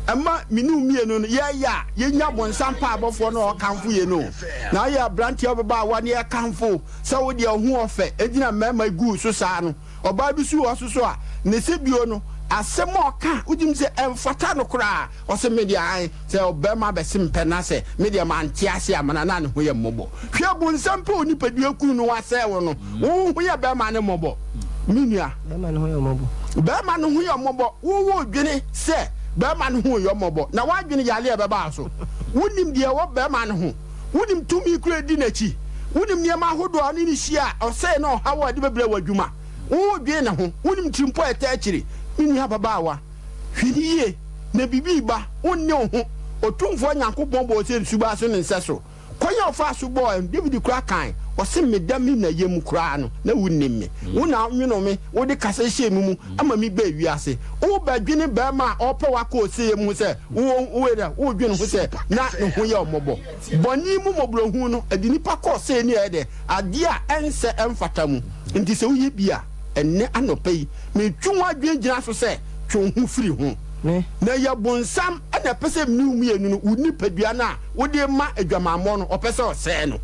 Ɛma mene wo mmienu no, yɛyɛ a, yɛnya bonsam mpaebɔfoɔ no a ɔkamfo yɛn no o. Na woyɛ aberanteɛ ababaawa na yɛkamfo wo, Sɛ wo deɛ wo ho ɔfɛ enti na mmarima gu wo so saa no. Ɔbaa bi nso wɔ hɔ nso so a, ne sɛ bio no, asɛm a ɔka a wotumi sɛ ɛmfata no koraa. Ɔse me deɛ ae, sɛ ɔbarima bɛse me pɛ na sɛ me deɛ mante ase amana na ne ho yɛ mmɔbɔ. Hwɛ bonsam pɛ onipadua kunu no wasɛe wo no, wo ho yɛ barima no mmɔbɔ. Me nua. Barima no ho yɛ mmɔbɔ. Barima no ho yɛ mmɔbɔ. Wo wo dwene sɛ barima no ho yɛ mmɔbɔ na w'adwene yare a ɛbɛba wo so. Wonim deɛ ɛwɔ barima no ho. Wonim tumi koro a edi n'akyi. Wonim nneɛma ahodoɔ a ɔne no hyia a ɔsɛe ne ɔhaw a ɛde bɛbrɛ w'adwuma. Wodwen ne ho. Wonim tirimpɔ a ɛtaa akyiri. Me nua ababaawa, hwɛ no yie, na biribi reba. Wonne wo ho. Otumfoɔ Nyankopɔn bɔɔ sɛ nsubaa so ne nsɛso. Kwan a ɔfaa so bɔɔ yɛn no, Dawid koraa kae. Ɔse, Meda me na yam koraa no, na wonnim me. Wo na wonwonoo me, wode kasa hyɛɛ me mu ma mebaa wiase. Wobɛdwene barima a ɔrepɛ wo akɔ ɔsɛeɛ mu ho sɛ wo wo dɛ, wodwene ho sɛ na ne ho yɛ wo mmɔbɔ. Bɔne mu mmɔborɔhunu no, ɛde nnipa kɔ ɔsɛeɛ ne ɛyɛ dɛ, adeɛ a ɛnsɛ ɛmfata mu. Enti sɛ woyɛ bi a, ɛnnɛ anɔpa yi, metwe w'adwene gyina so sɛ, twe wo ho firi ho. Na ɛyɛ bonsam na ɛpɛ sɛ mene wo mmienu no, wo nipadua no a wode rema adwamammɔ no, ɔpɛ sɛ ɔsɛe no.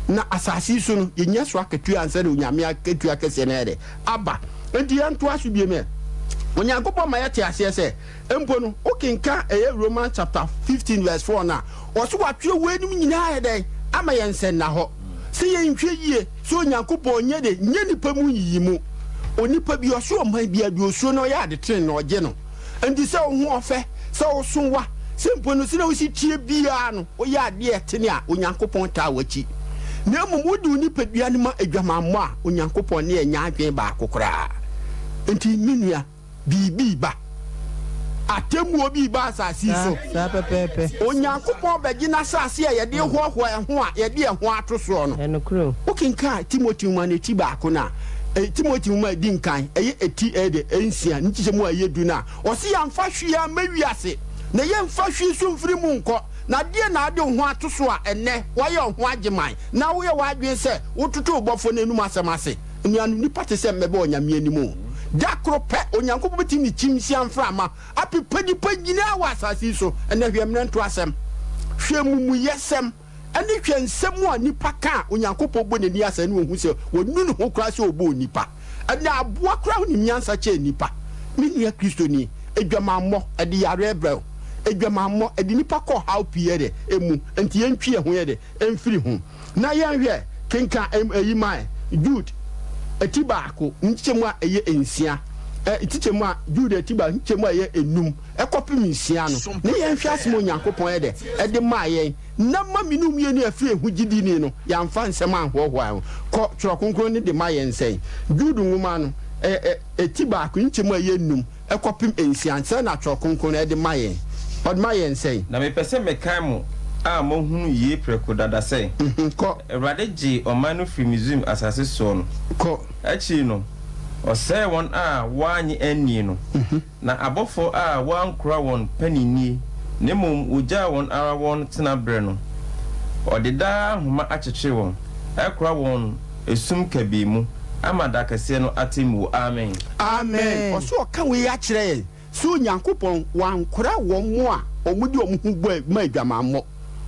Na asase yi so no, yɛnya so akatua ansa na Onyame akatua kɛseɛ no ayɛ dɛ? Aba. Enti yɛntoa so bio ɛ. Onyankopɔn ma yɛte aseɛ sɛ, mpo no, wokenkan ɛyɛ Romans chapter 15 verse 4 no a, ɔse watwerɛ weinom nyinaa ayɛ dɛn? Ama yɛn nsɛnnahɔ, sɛ yɛnhwɛ yie sɛ Onyankopɔn nyɛ dɛn? Nyɛ nnipa mu nyiyimu. Onipa bi, ɔse ɔman biara deɛ ɔsuro no ɔyɛ ade tenenee na ɔgye no. Enti sɛ wo ho ɔfɛ, sɛ wo so wa, sɛ mpo no sɛnea wosi teɛ biara no, woyɛ adeɛ a ɛtene a, Onyankopɔn taa w'akyi. Na mmom wode wo nipadua no ma adwamammɔ a, Onyankopɔn ne ɛnyɛ adwene baako koraa. Enti me nua, biribi reba. Atemmuo bi reba asase yi so. Saa pɛpɛɛpɛ. Onyankopɔn bɛgye n'asase a yɛde hoahoa yɛn ho a yɛde yɛn ho ato soɔ no. Ɛyɛ nokorɛ o. Wokenkan Timoteo nwoma no eti baako no a, Timoteo nwoma a edi nkan, ɛyɛ eti ɛde nsia, ne nkyekyɛmu a ɛyɛ du no a, ɔse yɛmfa hwee amma wiase, na yɛmfa hwee nso mfiri mu nkɔ. Na deɛn na wode wo ho ato so a ɛnnɛ woayɛ wo ho agyeman, na woyɛ w'adwene sɛ wototo wo Bɔfoɔ no anom asɛm ase? Anuanom, nnipa te sɛ mmɛbɛ wɔ Nyame anim o. Da koro pɛ, Onyankopɔn bɛtumi ne kyinhyia mframa apepa nnipa nyinaa wɔ asase yi so. Ɛnnɛ hwɛ mmerɛntoasɛm, hwɛ amumuyɛsɛm, ɛne hwɛ nsɛm a nnipa ka a Onyankopɔn bɔ n'ani ase na ohu sɛ wanu ne ho koraa sɛ ɔbɔɔ nnipa. Ɛnnɛ aboa koraa nim nyansa kyɛn nnipa. Me nua Kristoni, adwamammɔ, ɛde yareɛ brɛ wo. Adwamammɔ, ɛde nnipa kɔ ɔhaw pii yɛ dɛ, mu. Enti yɛntwe yɛn ho yɛ dɛ, mfiri ho. Na yɛnhwɛ, kenkan eyi ma ɛ, Jude ti baako, nkyekyɛmu a ɛyɛ nsia, ɛ, nkyekyɛmu a, Jude ti baako, nkyekyɛmu a ɛyɛ enum kɔpem nsia no, na yɛnhwɛ asɛm a Onyankopɔn yɛ dɛ, ɛde maa yɛn, na ma me ne wo mmienu a ɛfiri ehu gyidini no, yɛamfa nsɛm anhoahoa yɛn ho. Kɔ, Twerɛ Kronkron no de ma yɛn sɛn? Jude nwoma no, ɛ, ɛ, eti baako, nkyɛmu a ɛyɛ nnum kɔpem nsia, sɛn na Twerɛ Kronkron no de ma yɛn? Ɔde ma yɛn sɛn? Na mepɛ sɛ mekae mo a moahunu yei prɛko dada sɛ, Kɔ. Awurade gyee ɔman no firii Misraim asase soɔ no, Kɔ. akyiri no, ɔsɛee wɔn a wɔannye annie no. Na abɔfoɔ a wɔankora wɔn paninnie, na mmom wɔgyaa wɔn ara wɔn tenaberɛ no, ɔde daa ahoma akyekyere wɔn, akura wɔn esum kabii mu, ama da kɛseɛ no atemmuo. Amen. Amen. Ɔse ɔka wei akyerɛ yɛn sɛ Onyankopɔn wankora wɔn a wɔde wɔn ho bɔ ma adwamammɔ.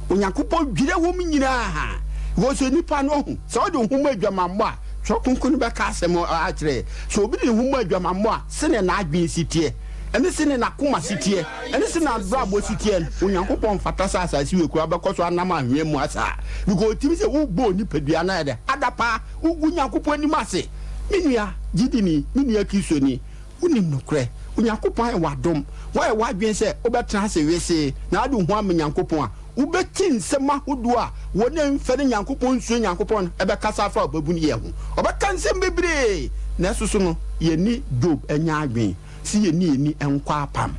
Onyankopɔn dwira wɔn nyinaa. Because onipa no ɔhu sɛ ɔde wo ho ma adwamammɔ a, Twerɛ Kronkron no bɛka asɛm akyerɛ yɛn. Sɛ obi de ne ho ma adwamammɔ a, sɛdeɛ n'adwene si teɛ, ɛne sɛdeɛ n'akoma si teɛ, ɛne sɛdeɛ n'abrabɔ si teɛ no, Onyankopɔn mfata sɛ asase wei koraa bɛkɔ so anam anwea mu saa. Because ɔtumi sɛ wobɔ onipadua no ayɛ dɛ, ada paa, wogu Onyankopɔn anim ase. Me nua gyidini, me nua Kristoni, Wonim nokorɛ. Onyankopɔn ayɛ wo adom. Woayɛ w'adwene sɛ wobɛtena ase wesee na wode wo ho ama Nyankopɔn a, wobɛte nsɛm ahodoɔ a wɔn a mfɛre Nyankopɔn nsuro Nyankopɔn no bɛkasa afa ɔbabunyɛ ho. Wɔbɛka nsɛm bebree. Nanso so no yɛne Job nyɛ adwene sɛ yɛne yɛn ani nkɔ apam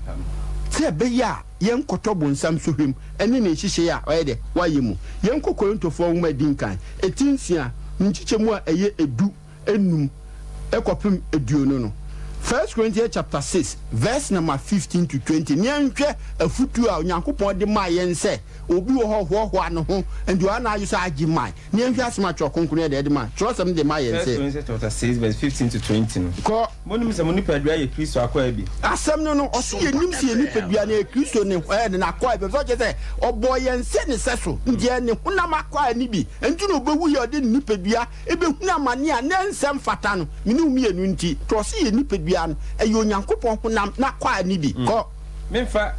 sɛ ɛbɛyɛ a yɛnkɔtɔ bonsam sɔhwɛ mu ne ne nhyehyɛe a ɔyɛ dɛ wayɛ mu? Yɛnkɔ Korintofoɔ nwoma a ɛdi nkan, eti nsia, ne nkyekyɛmu a ɛyɛ du. enum kɔpem eduonu no, First Corinthians chapter 6 verse number 15 to 20, ne yɛnhwɛ afutuo a Onyankopɔn de maa yɛn sɛ obi wɔ hɔ ɔhoahoa ne ho nti ɔyɛ n'adwene sɛ agye man. Ne yɛnhwɛ asɛm a Twerɛ Kronkron yɛ de ma twerɛsɛm de ma yɛn First sɛ. Corinthians chapter 6 verse 15 to 20 no. Kɔ. Monnim sɛ mo nipadua yɛ Kristo akwaa bi? Asɛm no no, ɔse yɛnim sɛ yɛn nipadua no yɛ Kristo ne ɛɛ ne n'akwaa bi. Ɛfiri sɛ ɔkyerɛ sɛ ɔbɔɔ yɛn sɛ ne sɛso, nti yɛyɛ ne honam akwaa no bi. Nti na ɔbɛwuiɛ a ɔde ne nipadua Ebehunu amane a na ɛnsɛ mfata no, me ne wo mmienu nti. To ɔse yɛn nipadua no, ɛyɛ Onyankopɔn honam n'akwaa no bi. Kɔ. Memfa,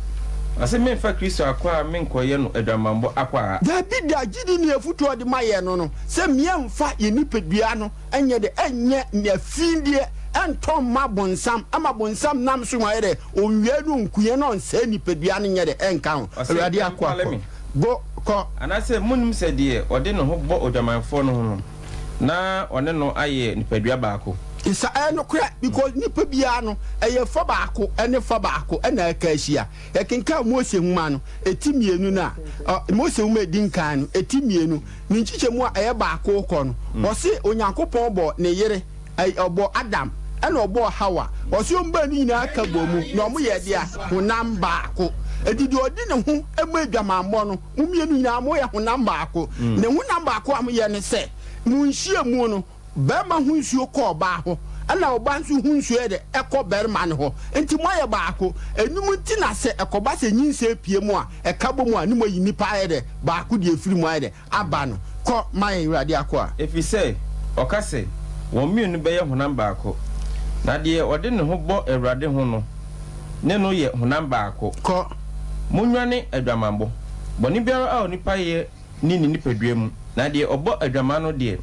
ɔse memfa Kristo akwaa menkɔyɛ no adwamammɔ akwaa. Dabi da, gyidi ne afutuo a ɔde ma yɛn no no, sɛ meɛmfa yɛn nipadua no nyɛ dɛ, ɛnyɛ afideɛ, ɛntɔ mma bonsam, ɛma bonsam nam so ma ayɛ dɛ, Onwia no nku yɛn na ɔnsɛe nipadua no nyɛ dɛ ɛnka ho. Ɔse, Awurade akoa Ɛmpale kɔ. me. Go, kɔ. Anaasɛ monnim sɛ deɛ ɔde ne ho bɔ odwamanfoɔ no ho no, na ɔne no ayɛ nipadua baako? Sa, ɛyɛ nokorɛ because nipa biara no ɛyɛ fa baako ɛne fa baako ɛna ɛka ahyia. Yɛkenkan Mose nwoma no eti mmienu no a, ɔ, Mose nwoma a edi nkan no eti mmienu, ne nkyekyɛmu a ɛyɛ baako rekɔ no, ɔse Onyankopɔn bɔɔ ne yere Ɛy, ɔbɔɔ Adam, ɛna ɔbɔɔ Hawa. Ɔse wɔn baanu nyinaa ka bɔɔ mu, na wɔn yɛɛ dea? Honam baako. Enti deɛ ɔde ne ho ma adwamammɔ no, mo mmienu nyinaa moyɛ honam baako. Ne honam baako a moyɛ ne sɛ, mo nhyiamu no, barima ho nsuo kɔ ɔbaa hɔ, ɛna ɔbaa nso ho nsuo yɛ dɛ? Ɛkɔ barima no hɔ. Enti moayɛ baako. Ɛno nti na sɛ ɛkɔba sɛ nyinsɛn pue mo a, ɛka bɔ mu a, ne moayi nnipa ayɛ dɛ? Baako deɛ ɛfiri mu ayɛ dɛ? Aba no, kɔ ma yɛn, Awurade akoa. Ɛfiri sɛ ɔka sɛ, Wɔn mmienu bɛyɛ honam baako. Na deɛ ɔde ne ho bɔ Awurade ho no ne no yɛ honam baako. Kɔ. Monnwane adwamammɔ. Bɔne biara a onipa yɛ ne ne nipadua mu, na deɛ ɔbɔ adwaman no deɛ,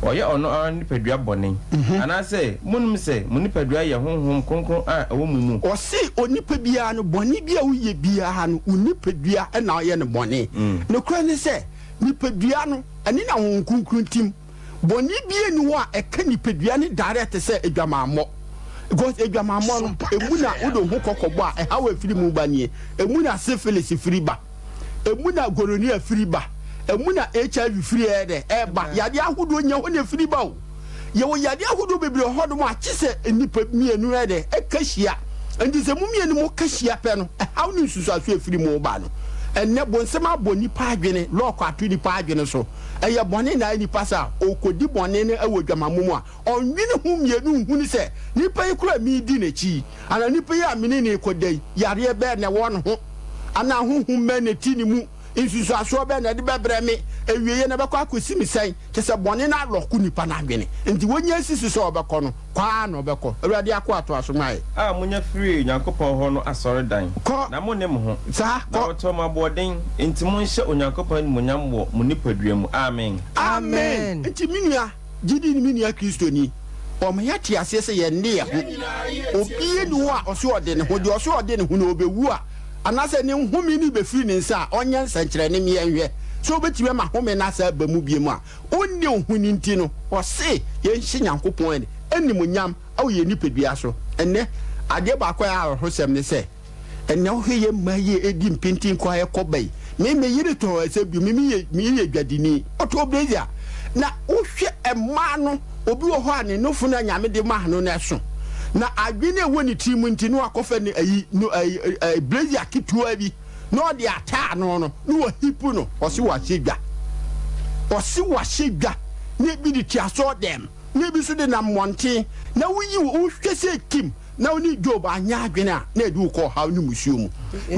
ɔyɛ ɔno ara ne nipadua bɔne. Anaasɛ monnim sɛ mo nipadua yɛ Honhom Kronkron a ɛwɔ mo mu? Ɔse onipa biara no, bɔne bi a woyɛ biara no, wo nipadua na ɔyɛ no bɔne. Nokorɛ ne sɛ, nipadua no, ɛne na Honhom Kronkron tim. Bɔne biara nni hɔ a ɛka nipadua no direct sɛ adwamammɔ. Because adwamammɔ no, ɛmu na wode wo ho kɔkɔbɔ a, ɛhaw a ɛfiri mu ba nie. Ɛmu na syphilis firi ba. Ɛmu na gonorrhea firi ba. Ɛmu na HIV firi ɛyɛ dɛ ɛba. Yadeɛ ahodoɔ nyɛ hɔ na ɛfiri ba o. Yɛwɔ yadeɛ ahodoɔ bebree wɔ hɔnom a kye sɛ nnipa mmienu ɛyɛ dɛ ɛka hyia. Nti sɛ mo mmienu mo ka hyia pɛ no, ɛhaw ne nsusuasoɔ ɛfiri mu ba no. Ɛnnɛ bonsam abɔ nnipa adwene, lɔɔko ato nnipa adwene so. Ɛyɛ bɔne na ayɛ nnipa saa. Ɔrekɔdi bɔne no wɔ adwamammɔ mu a, ɔnnwene ho mmienu nhunu sɛ, nipa yi koraa a meredi n'akyi yi, anaa nipa yi a me ne no rekɔda yi, yareɛ bɛn na ɛwɔ ne ho, anaa honhom bɛn na ɛte ne mu, nsunsuansoɔ bɛn na ɛde bɛbrɛ me, awieeɛ no ɛbɛkɔ akɔsi me sɛn? Kyerɛ sɛ, bɔne no alɔko nipa no adwene. Enti wɔnya asi so sɛ ɔbɛkɔ no, kɔ ara na ɔbɛkɔ. Awurade akoa toa so ma yɛn. A monya firii Onyankopɔn hɔ no asɔredan, Kɔ. na monne mo ho. Saa, Na kɔ. wɔtɔɔ mo aboɔden, enti monhyɛ Onyankopɔn animuonyam wɔ mo nipadua mu. Amen. Amen. Enti me nua gyidini, me nua Kristoni, wɔma yɛte aseɛ sɛ yɛnne yɛn ho. Obiara nni hɔ a ɔse ɔde ne ho. Deɛ ɔse ɔde ne ho no, ɔbɛwu a, anaasɛ ne nhome no bɛfiri ne nsa a, ɔnyɛ nsɛnkyerɛnne mmeɛ nhwɛ sɛ ɔbɛtumi ama home no asan aba mu bio a. Onni wo ho ni nti no, ɔse yɛnhyɛ Nyankopɔn animuonyam wɔ yɛn nipadua so. Ɛnnɛ, adeɛ baako a ɛyɛ awerɛhosɛm ne sɛ, ɛnnɛ wohwɛ yɛn mmaa yi a ɛdi mpintin kɔ a ɛkɔ ba yi, me me yere tɔn ɛsɛ bio, me me yɛ dwadini, ɔtɔn brazier. Na wohwɛ mmaa no, obi wɔ hɔ a ne nofo no a Nyame de maa no no ɛso. Na adwene a ɛwɔ ne tiri mu nti no wakɔfa ne ayi no ayi brazier ketewa bi. na ɔde ataa ano no na wahipu no, ɔse wahyɛ dwa, ɔse wahyɛ dwa, na ebi de te asɔɔdɛm, na ebi nso de nam mmɔnten, na woyi wo, wohwɛ sɛ Kim na wo ne Job anyɛ adwene a, na ɛde wo kɔ ɔhaw ne musuo mu.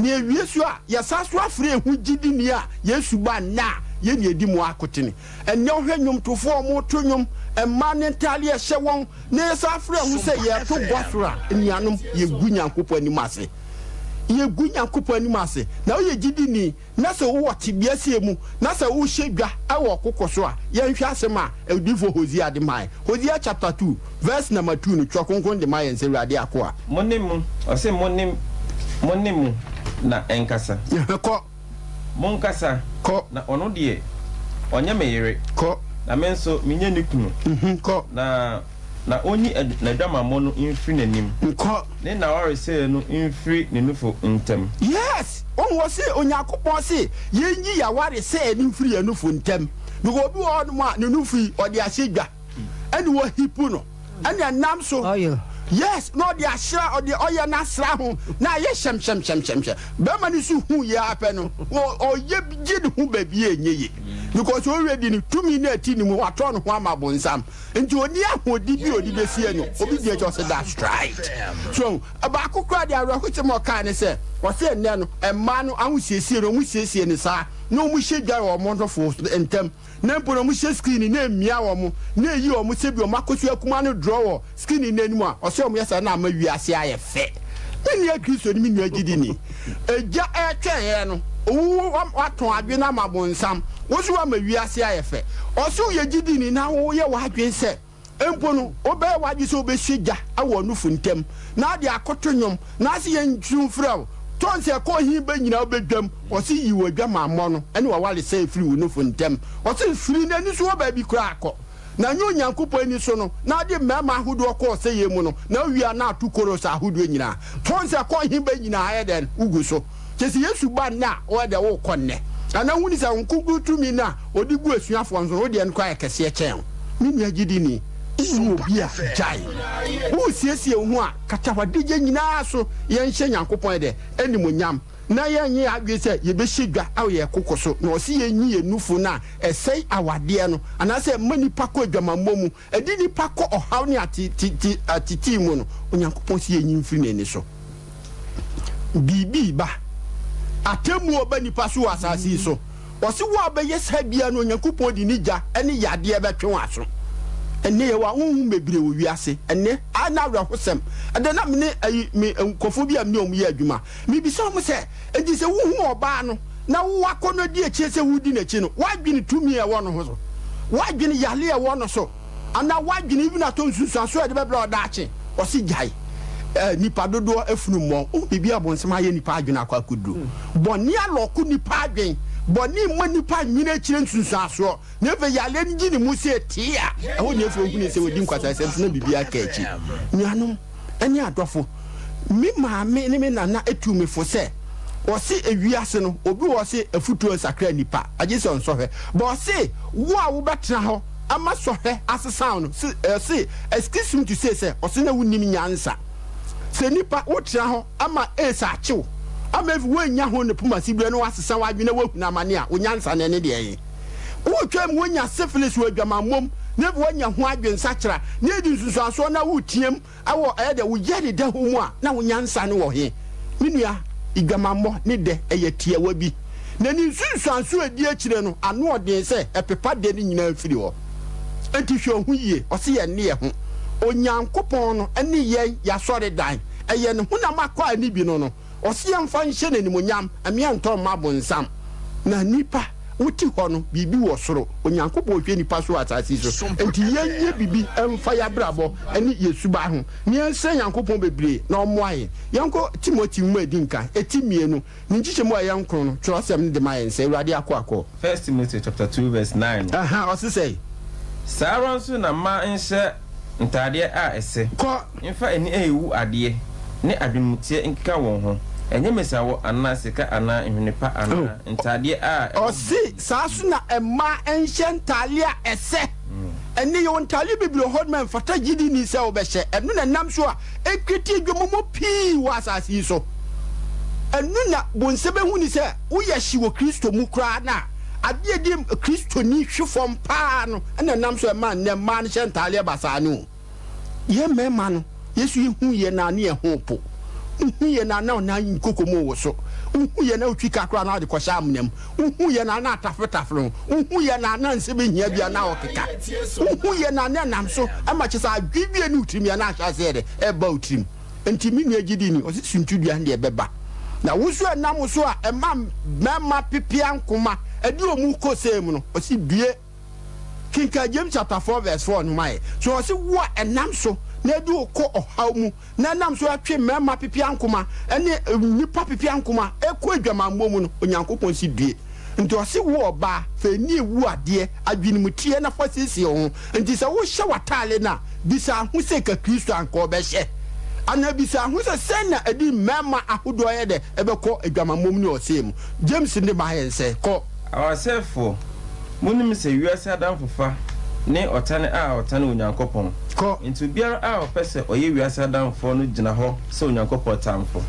Na ewie so a, yɛsan so afrɛ ehu gyidini a Yesu ba nnɛ a yɛn na yɛdi mu akotene. Ɛnnɛ wohwɛ nnwomtofoɔ a wɔreto nnwom, mmaa ne ntadeɛ a ɛhyɛ wɔn, na yɛsan frɛ ho sɛ yɛreto gospel a, anuanom, yɛgu Nyankopɔn anim ase. Yɛgu Nyankopɔn anim ase. Na woyɛ gyidini, na sɛ wowɔ tebea sei mu, na sɛ wohyɛ dwa wɔ ɔkoko so a, yɛnhwɛ asɛm a odiyifoɔ Hosea de mae. Hosea chapter 2 verse number 2 no, Twerɛ Kronkron de ma yɛn sɛ, Awurade akoa. Mo ne mo, ɔse mo ne, mo ne mo na ɛnkasa. Kɔ. Monkasa. Kɔ. Na ɔno deɛ, ɔnyɛ me yere. Kɔ. Na me nso, menyɛ ne kunu. Kɔ. Na, na ɔnyi n'adwamammɔ no mfiri n'anim. Kɔ. Ne n'awaresɛeɛ no mfiri ne nufo ntam. Yes! Wohu, ɔse, Onyankopɔn se yɛnyi y'awaresɛeɛ no mfiri yɛn nufo ntam. Because obi wɔ hɔnom a, ne nufo yi, ɔde ahyɛ dwa. Ɛne wɔhipu no. Ɛne ɛnam so. Oil. Yes, na ɔde asra, ɔde ɔyɛ no asra ho, na ayɛ hyɛmhyɛmhyɛmhyɛmhyɛ. Bɛrima no nso hu yɛ ara pɛ no, ɔyɛ gye ne ho baabi a ɛnyɛ yie. Because already no, tumi no a ɛte ne mu, watɔn ne ho ama bonsam. Nti ɔnni ahoɔden bi a ɔde bɛsie no. Obi gyina akyi ɔse that's right. So, baako koraa deɛ awerɛhosɛm a ɔkae ne sɛ, ɔse ɛnnɛ no, mmaa no ahosiesie no, wɔsiesie no saa, na wɔhyɛ dwa wɔ wɔn nofo ntam. Na mpo na wɔhyɛ screen na emia wɔn na eyi wɔn sɛ bi wɔn akosua akumaa no draw wɔ screen no anim a, ɔsɛ wɔn yɛ saa na ama wiase ayɛ fɛ. Me nua Kristoni, me nua gyidini, egya ɛretwɛn yɛn no, owu watɔn adwene no ama bonsam, wo nso woama wiase ayɛ fɛ. Ɔsɛ woyɛ gyidini na woyɛ w'adwene sɛ. Mpo no, wobɛyɛ w'adwene sɛ wobɛhyɛ gya wɔ ɔnofo ntam, na ade akoto nnwom, na ase yɛ nsu mfrɛ wo. Tɔ nsɛ kɔ he bɛ nyinaa wobɛdwam. Ɔse yi w'adwamammɔ no ne w'awaresɛe firi wo nofo ntam. Ɔse firi n'ani so wɔ baabi koraa kɔ, na nyɛ Onyankopɔn ani so no, na ade mmarima ahodoɔ kɔ ɔsɛeɛ mu no, na wowie a na ato koros ahodoɔ nyinaa. Tɔ nsɛ kɔ he bɛ nyinaa ayɛ dɛn? Wogu so. Kyerɛ sɛ Yesu ba nnɛ a, woyɛ dɛ worekɔ nnɛ. Anaa wohunu sɛ Honhom Kronkron tumi no a ɔde gu asuafoɔ no so no, wo deɛ no koraa yɛ kɛseɛ kyɛn wo. Me nua gyidini, wowɔ obi a, gyae. Woresiesie wo ho a, kata w'adagya nyinaa so. Yɛnhyɛ Nyankopɔn dɛ, animuonyam, na yɛnyɛ yɛn adwene sɛ yɛbɛhyɛ dwa wɔ yɛn koko so. Na ɔse yɛnyi yɛn nufu no a ɛsɛe awadeɛ no, anaasɛ ɛma nnipa kɔ adwamammɔ mu, ɛde nnipa kɔ ɔhaw ne ateetee mu no, Onyankopɔn se yɛnyi mfiri n'ani so. Biribi reba. Atemmuo reba nnipa so wɔ asase yi so. Ɔse wo a wobɛyɛ saa biara no, Onyankopɔn de ne gya ne yadeɛ bɛtwe w'aso. Ɛnnɛ yɛwɔ ahonhom bebree wɔ wiase ɛnnɛ a na awerɛhosɛm. Ɛda na me ne ayi me nkurɔfoɔ bi a me ne wɔn yɛ adwuma. Mebisa wɔn sɛ, enti sɛ wohu ɔbaa no na wo akɔnnɔ di akyire sɛ woredi n'akyi no, woadwene tumi a ɛwɔ no ho so? Woadwene yare a ɛwɔ no so? Anaa woadwene even atɔ nsunsuansoɔ a ɛde bɛbrɛ wo daakye? Ɔse gyae. Eh, nipa dodoɔ afunu mmɔn. Wohu biribi a bonsam ayɛ nipa adwene akɔ akɔduru. Bɔne alɔko nipa adwene. Bɔne mma nipa nnwene akyire nsunsuansoɔ. Na afei yareɛ no gye ne mu sɛ tee a, ɛhɔ na afei ɔhunuu sɛ wadi nkwaseasɛm so na biribiara aka akyi. Nuanom ne adɔfo, me maame ne me nana tuu me fo sɛ, wɔse ewiase no, obi wɔ hɔ se afutuo nsakra nnipa, agye sɛ ɔnsɔhwɛ. But ɔse wo a wobɛtena hɔ ama sɔhwɛ asesa wo no, se ɔse excuse me to say sɛ, ɔse na wonnim nyansa. Sɛ nipa wotena hɔ ama AIDS akye wo, ama afei woannya ho ne poma siberɛ na woasesa w'adwene na woahunu amane a, wo nyansa no ɛne deɛ ɛhe? Woretwam woanya syphilis wɔ adwamammɔ mu na afei woanya ho adwensakyera na edi nsunsuansoɔ na woreteam wɔ ɛyɛ dɛ wo yareda ho mu a, na wo nyansa no wɔ he? Me nua, adwamammɔ ne dɛ ɛyɛ tiawa bi, na ne nsunsuansoɔ a ɛdi akyire no ano ɔden sɛ ɛpepa dɛ no nyinaa firi hɔ. Enti hwɛ wo ho yie. Ɔse yɛn ne yɛ ho. Onyankopɔn no ne yɛn, y'asɔredan. Ɛyɛ ne honam akwaa no bi no no. Ɔse yɛmfa nhyɛ no animuonyam, ɛmeɛ ntɔ mma bonsam. Na nipa, wote hɔ no, biribi wɔ soro. Onyankopɔn hwɛ nipa so wɔ asase yi so. Enti yɛnyɛ biribi mfa y'abrabɔ ne yɛ suban ho, na yɛnsrɛ Nyankopɔn bebree na ɔmmoa yɛn. Yɛnkɔ Timothy nwoma a edi nkan, eti mmienu, ne nkyekyɛmu a ɛyɛ nkron no, twerɛsɛm no de ma yɛn sɛ, Awurade akoa kɔ. First Timothy chapter 2 verse 9 no. Aha, ɔse sɛn? Saa ara nso na mmaa nhyɛ ntaadeɛ a ɛsɛ. Kɔ. Mfa ani a ewu adeɛ ne adwenemuteɛ nkeka wɔn ho, ɛnyɛ mmesawɔ anaa sika anaa nhwene pa anaa ntaadeɛ a ɛwɔ Ɔse saa nso na mmaa nhyɛ ntaadeɛ a ɛsɛ. Ɛnnɛ yɛwɔ ntaadeɛ bebree wɔ hɔnom a ɛmfata gyidini sɛ wobɛhyɛ. Ɛno na ɛnam so a ɛkreti adwamammɔ pii wɔ asase yi so. Ɛno na bonsɛ bɛhu ni sɛ woyɛ hye wɔ Kristo mu koraa no a, adeɛ a ɛdi Kristoni hwe fam paa no na ɛnam so a ɛma nnɛ mmaa no hyɛ ntaadeɛ basaa no o. Yɛn mmarima no, yɛn nso yɛhu yɛn a ne yɛn ho po. Wohu yɛn a na ɔnan nkokomu woso. Wohu yɛn a wotwi ka koraa na ɔde kɔhyɛ amena mu. Wohu yɛn a na atafretafre ho. Wohu yɛn a na nsɛm ehia bi a na ɔkeka. Wohu yɛn a na ɛnam so ma kyerɛ sɛ adwene bi a ɛne wo tirim yɛ na ahyɛ aseɛ dɛ ɛreba wo tirim. Enti me nua gyidini, ɔse suntidua no deɛ ɛbɛba. Na wo nso ɛnam wo so a ɛma mmarima pepea nkoma ɛde wɔn kɔ sɛɛ mu no, ɔse due. Kenkan James chapter 4 verse 4 no ma yɛ. So ɔse wo a ɛnam so na ɛde wo kɔ ɔhaw mu, na ɛnam so ɛtwe mmarima pepeankoma ne nnipa pepeankoma ɛkɔ adwamammɔ mu no, Onyankopɔn se due. Nti ɔse wo ɔbaa, fa ani ewu adeɛ, adwenemuteɛ na fa siesie wo ho. Nti sɛ wohyɛ w'ataale no a, bisa ho sɛ ka Kristo anka ɔbɛhyɛ? Anaa bisa ho sɛ sɛn na ɛde mmarima ahodoɔ yɛ dɛ ɛbɛkɔ adwamammɔ mu ne ɔsɛe mu? James de ma yɛn sɛ, kɔ. Awaresɛefoɔ, monnim sɛ wiase adamfofa ne ɔtane a ɔtane Onyankopɔn? Kɔ. Enti obiara a ɔpɛ sɛ ɔyɛ wiase adamfoɔ no gyina hɔ sɛ Onyankopɔn tamfo.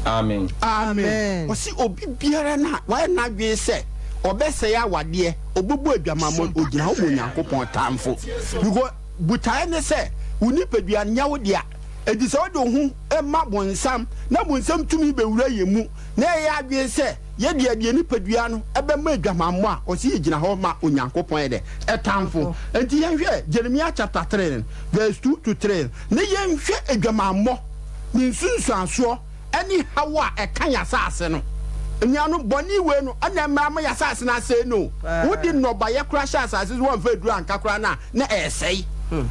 Amen. Amen. Ɔse obi biara no a wayɛ n'adwene sɛ ɔbɛsɛe awadeɛ, ɔbɛbu adwamammɔ no, ɔgyina hɔ ma Onyankopɔn tamfo. Because botaeɛ ne sɛ wo nipadua no nyɛ wo dea. Enti sɛ wode wo ho ma bonsam na bonsam tumi bɛwura yɛn mu na yɛyɛ adwene sɛ Yɛ deɛ deɛ nipadua no bɛma adwamammɔ a ɔse yɛgyina hɔ ma Onyankopɔn yɛ dɛ? Ɛtamfo. Enti yɛnhwɛ Jeremiah chapter 3 verse 2 to 3 na yɛnhwɛ adwamammɔ ne nsunsuansoɔ ɛne haw a ɛka yɛn asase no. Anuanom, bɔne wei no ɛna ɛma ama yɛn asase no asɛe no o. Wode nnɔbaeɛ koraa hyɛ asase so woamfa aduro anka koraa no a na ɛresɛe.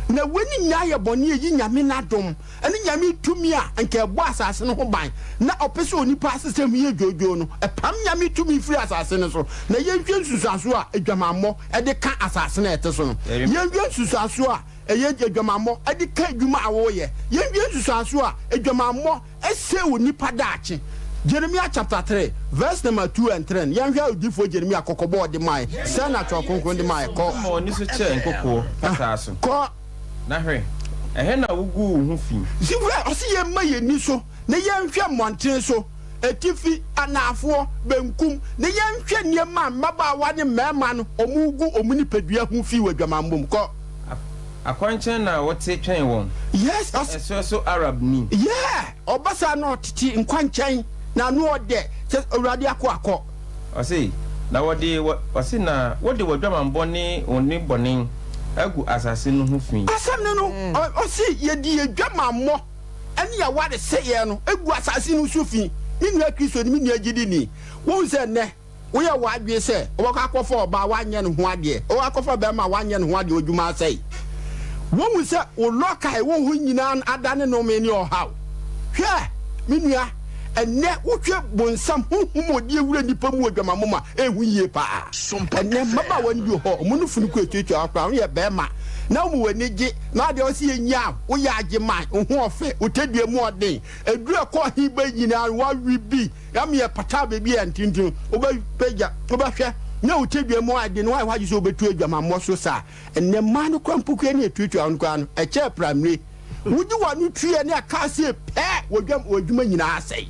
Na wei ne nyinaa yɛ bɔne a ɛyi Nyame n'adom. ne Nyame tumi a anka ɛbɔ asase no ho ban na ɔpɛ sɛ onipa asetena mu yɛ dwoodwoo no, ɛpam Nyame tumi firi asase no so. Na yɛnhwɛ nsusuansoɔ a adwamammɔ de ka asase no a ɛte so no. Yɛnhwɛ nsusuansoɔ a ɛyɛ adwamammɔ de ka adwuma a woyɛ. Yɛnhwɛ nsusuansoɔ a adwamammɔ sɛe onipa daakye. Jeremia chapter 3 verse number 2 and 3 no, yɛnhwɛ odiyifoɔ Jeremia kɔkɔbɔ a ɔde mae. Sɛn na Twerɛ Kronkron de mae? Kɔ. Ma w'ani so kyerɛ nkokoɔ pasaa so. Kɔ. Na hwɛ, ɛhe na wuguu wo ho fi? Hwɛ, ɔse yɛmma yɛn ani so na yɛnhwɛ mmɔntene so, atifi, anaafoɔ, benkum, na yɛnhwɛ nneɛma a mmabaawa ne mmarima no wɔregu wɔn nipadua ho fi wɔ adwamammɔ mu. Kɔ. Akwankyɛn na wote twɛn wɔn. Yes, sɛ ɔse. Ɛserɛ so Arabni. Yeah, ɔba saa na ɔtete nkwankyɛn, na ano ɔdɛ sɛ Awurade akoa kɔ. Ɔse, na wɔde wɔ, ɔse, na wode w'adwamammɔ ne wo nnebɔne. Agu asase no ho fi. Asɛm no no, ɔse yɛde yɛn adwamammɔ ne yɛn awaresɛeɛ no gu asase no so fi. Me nua Kristoni, me nua gyidini, wohu sɛ nnɛ woyɛ w'adwene sɛ wobɛkɔ akɔfa ɔbaa a woanyɛ ne ho adeɛ, wobɛkɔ akɔfa barima a woanyɛ ne ho adeɛ, w'adwuma asɛe. Wohu sɛ wo lɔka a ɛwɔ hɔ nyinaa no adane nnome ne ɔhaw. Hwɛ, me nua, ɛnnɛ wohwɛ bonsam honhom a ɔde awura nnipa mu wɔ adwamammɔ mu a, ɛyɛ hu yie paa. Ɛnnɛ mmabaawa no bi wɔ hɔ, wɔn nufu no kɔ atuatua hɔ koraa, woyɛ barima na woma w'ani gye, na adeɛ a wɔse yɛnyaa wo, woyɛ agyeman, wo ho ɔfɛ, wo tadua mu ɔden, aduru a ɛkɔ he ba nyinaa no woawe bi, na meyɛ pataa baabi a ntintim, wobɛpagya, wobɛhwɛ na wo tadua mu ayɛ den, woayɛ w'adwene sɛ wobɛtu adwamammɔ so saa. Ɛnnɛ mmaa no koraa mpokua ne atuatua wɔn koraa no, ɛkyɛɛ prammire. Wogye wɔn ano tuiɛ ne akaaseɛ pɛ, wɔdwam, wɔn adwuma nyinaa asɛe.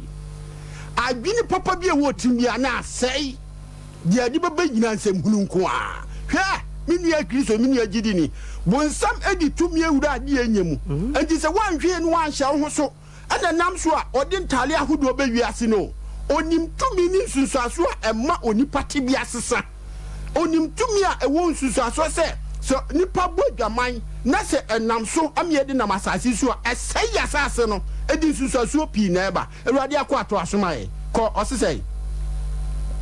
Adwene papa bi a ɛwɔ tirim biara na asɛe. Deɛ ɛde bɛba nyinaa nsɛmhunu nko ara. Hwɛ, me nua Kristo, me nua gyidini, bonsam de tumi awura adeɛ nyɛ mu. Enti sɛ woanhwɛ yie na woanhyɛ wo ho so, Ɛna ɛnam so a ɔde ntade ahodoɔ ba wiase no. Ɔnim tumi ne nsunsuansoɔ a ɛma onipa tebea sesa. Ɔnim tumi a ɛwɔ nsunsuansoɔ sɛ, sɛ nipa bɔ adwaman na sɛ ɛnam so ama yɛde nam asase so a, ɛsɛe yɛn asase no. Ɛde nsunsuansoɔ pii na ɛba. Awurade akoa toa so ma yɛn. Kɔ, ɔse sɛn?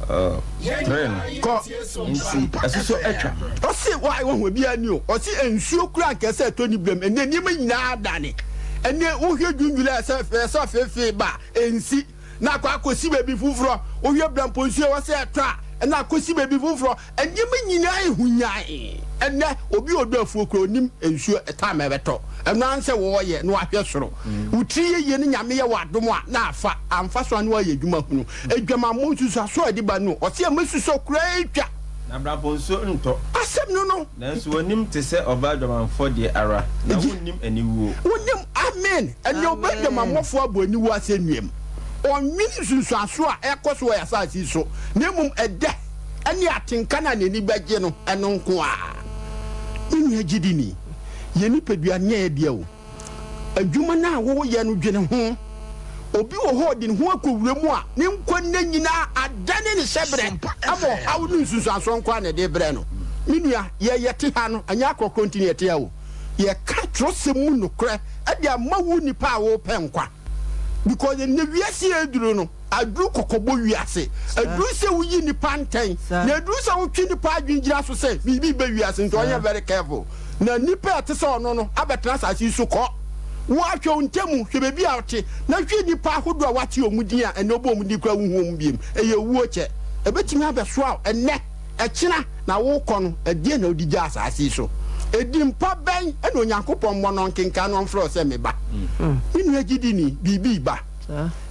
Three no. Kɔ. Nti ɛsosɔ atwa. Ɔse wa wahu ebiara ni o. Ɔse nsuo koraa anka ɛsɛ ɛtɔ ne brɛm. Ɛnɛ nneɛma nyinaa adane. Ɛnɛ wohwɛ June July ɛsɛ ɛsɛ feefee ba a ɛnsi na akɔ akɔsi baabi foforɔ. Wohwɛ Brɛmpo nsuo ɛwɔ sɛ ɛtɔ a ɛna akɔsi baabi foforɔ. Nneɛma nyinaa yɛ hunyann. Ɛnnɛ, obi a ɔdɔ afuo koraa, ɔnim nsuo time a ɛbɛtɔ. Ɛno ara ne sɛ wɔreyɛ na wahwɛ soro. Wo tiri yɛ yie ne Nyame yɛ wo adom a, na afa. Amfa so a, na woayɛ adwuma hunu. Adwamammɔ nsusuasoɔ a ɛde ba no, ɔse ɛma susɔ koraa twa. Na abrabɔ nsuo ntɔ. Asɛm no no. Nanso w'anim te sɛ ɔbaa dwamanfoɔ deɛ ara, na wonnim aniwuo. Wonnim, amen, ɛnneɛ ɔbaa dwamammɔfoɔ abɔ aniwuo asɛnnuam. Ɔnnwene nsunsuansoɔ a ɛrekɔ so wɔ yɛn asase yi so, na mmom ɛdɛ. ne atenka no a n'ani bɛgye no, ɛno nko ara. Me nua gyidini, yɛn nipadua nyɛ yɛn dea o. Adwuma no a woreyɛ no, dwene ho. Obi wɔ hɔ a ɔde ne ho akɔwura mu a, ne nkwa nna nyinaa adane ne hyɛberɛ ama ɔhaw ne nsunsuansoɔ nko ara na ɛde rebrɛ no. Me nua, yɛn yɛte ha no, ɛnyɛ akorɔkorɔ nti na yɛte ha o. Yɛka twerɛsɛm mu nokorɛ de ama wo nipa a worepɛ nkwa. Because ɛnɛ wiase a aduru no, aduru kɔkɔbɔ wiase. Aduru sɛ woyi nnipa ntɛn. Na aduru sɛ wotwe nnipa adwene gyina so sɛ biribi reba wiase nti ɔnyɛ very careful. Na nnipa a ɛte sɛ ɔno no abɛtena asase yi so kɔ. Wo ara hwɛ wo ntamu, hwɛ baabi a wote, na hwɛ nnipa ahodoɔ a woate wɔn din a ɛnnɛ wobɔ wɔn din koraa wonhu wɔn biom. Ɛyɛ owuo kyɛ. Ɛbɛtumi abɛsoa wo ɛnnɛ. Ɛkyena na worekɔ no, ɛdeɛn na wode gyaa asase yi so? Edin pa bɛn na Onyankopɔn mmɔ no nkenkan na ɔmfrɛ wo sɛ me ba? Me nua gyidini, biribi reba.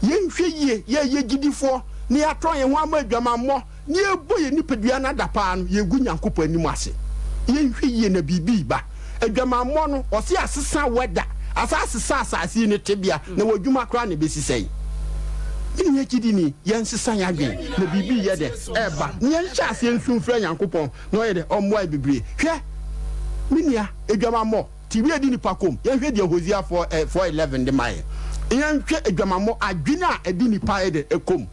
Yɛnhwɛ yie, yɛyɛ gyidifoɔ na yɛatɔn yɛn ho ama adwamammɔ na yɛrebɔ yɛn nipadua no adapaa no, yɛregu Nyankopɔn anim ase. Yɛnhwɛ yie na biribi reba. Adwamammɔ no, ɔse asesa weather, asan asesa asase yi ne tebea, na w'adwuma koraa na ɛbɛsi sɛn? Me nua gyidini, yɛnsesa yɛn adwene na biribi reyɛ dɛ? Ɛreba, na yɛnhyɛ aseɛ nsu mfrɛ Nyankopɔn na ɔyɛ dɛ? Ɔmmoa yɛn bebree. Hwɛ, me nua, adwamammɔ, tebea a ɛdi nnipa kɔm, yɛnhwɛ deɛ Hosea 4, 4:11 de ma yɛn. Yɛnhwɛ adwamammɔ, adwene a ɛde nnipa yɛ dɛ? Ɛkɔm.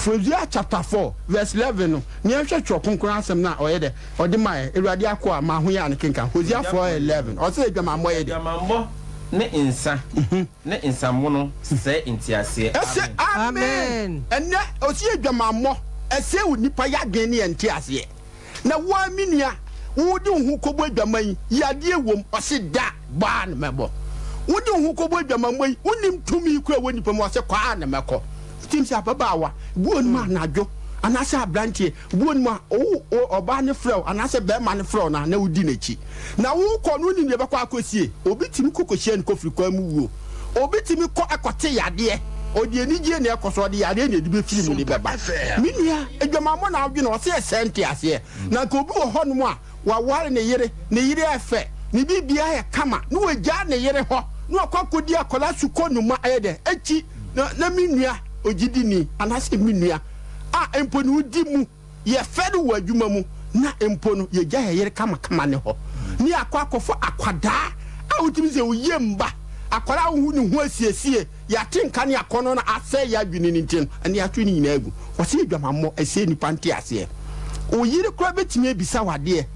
Hosea chapter 4 verse 11 no, na yɛnhwɛ Twerɛ Kronkron asɛm no a ɔyɛ dɛ? Ɔde ma yɛn. Awurade akoa, ma ahoyɛ a no kenkan. Hosea 4:11, ɔse adwamammɔ yɛ dɛ? Adwamammɔ ne nsa. Ne nsamono sɛe nteaseɛ. Ɛsɛ Amen. Amen. Ɛnɛ ɔsi adwamammɔ ɛsɛe onipa yadwen ne yɛn nteaseɛ. Na wo ara me nua wo de wo ho kɔbɔ adwaman yi yadeɛ wom ɔse da bɔ ara na mɛbɔ. Wo de wo ho kɔbɔ adwamammɔ yi wonim tumi kura wɔ nipa mu ɔse kɔ ara na mɛkɔ. Wotim sɛ ababaawa bi wɔ nom anadwo anaasɛ abranteɛ bi wɔ nom a wo ɔbaa no frɛ wo anaasɛ bɛrima no frɛ wo no a na wodi n'akyi. Na wokɔ no wonim deɛ ɛbɛkɔ akɔsie. Obi tumi kɔ kɔhyia no kɔfiri kwan mu wuo. Obi tumi kɔ kɔte yadeɛ. Ɔde anigyeɛ na ɛkɔ so, ɔde yadeɛ na ɛde bɛfiri mu de bɛba. Me nua, adwamammɔ na wodwene, ɔse ɛsɛe nteaseɛ. Na nka obi wɔ hɔnom a, waware ne yere, ne yere yɛ fɛ, ne biribiara yɛ kama, na wagyaa ne yere hɔ, na wakɔ akɔdi akwadaa sukɔnoma ɛyɛ dɛ, akyi. Na, na me nua ogyidini, anaasɛ me nua a mpo ne wodi mu, Yɛfɛre wɔ adwuma mu na mpo no yɛgya yɛn yere kamakama ne hɔ ne yɛakɔ akɔfa akwadaa a wotumi sɛ oyie mba, akwadaa a wohu ne ho asiesie, yɛate nka ne akɔnnɔ no asɛe yɛn adwene no nti no, ɛnde yɛato ne nyinaa agu. Wɔse adwamammɔ ɛsɛe nnipa nteaseɛ. Wo yere koraa bɛtumi abisa wo adeɛ.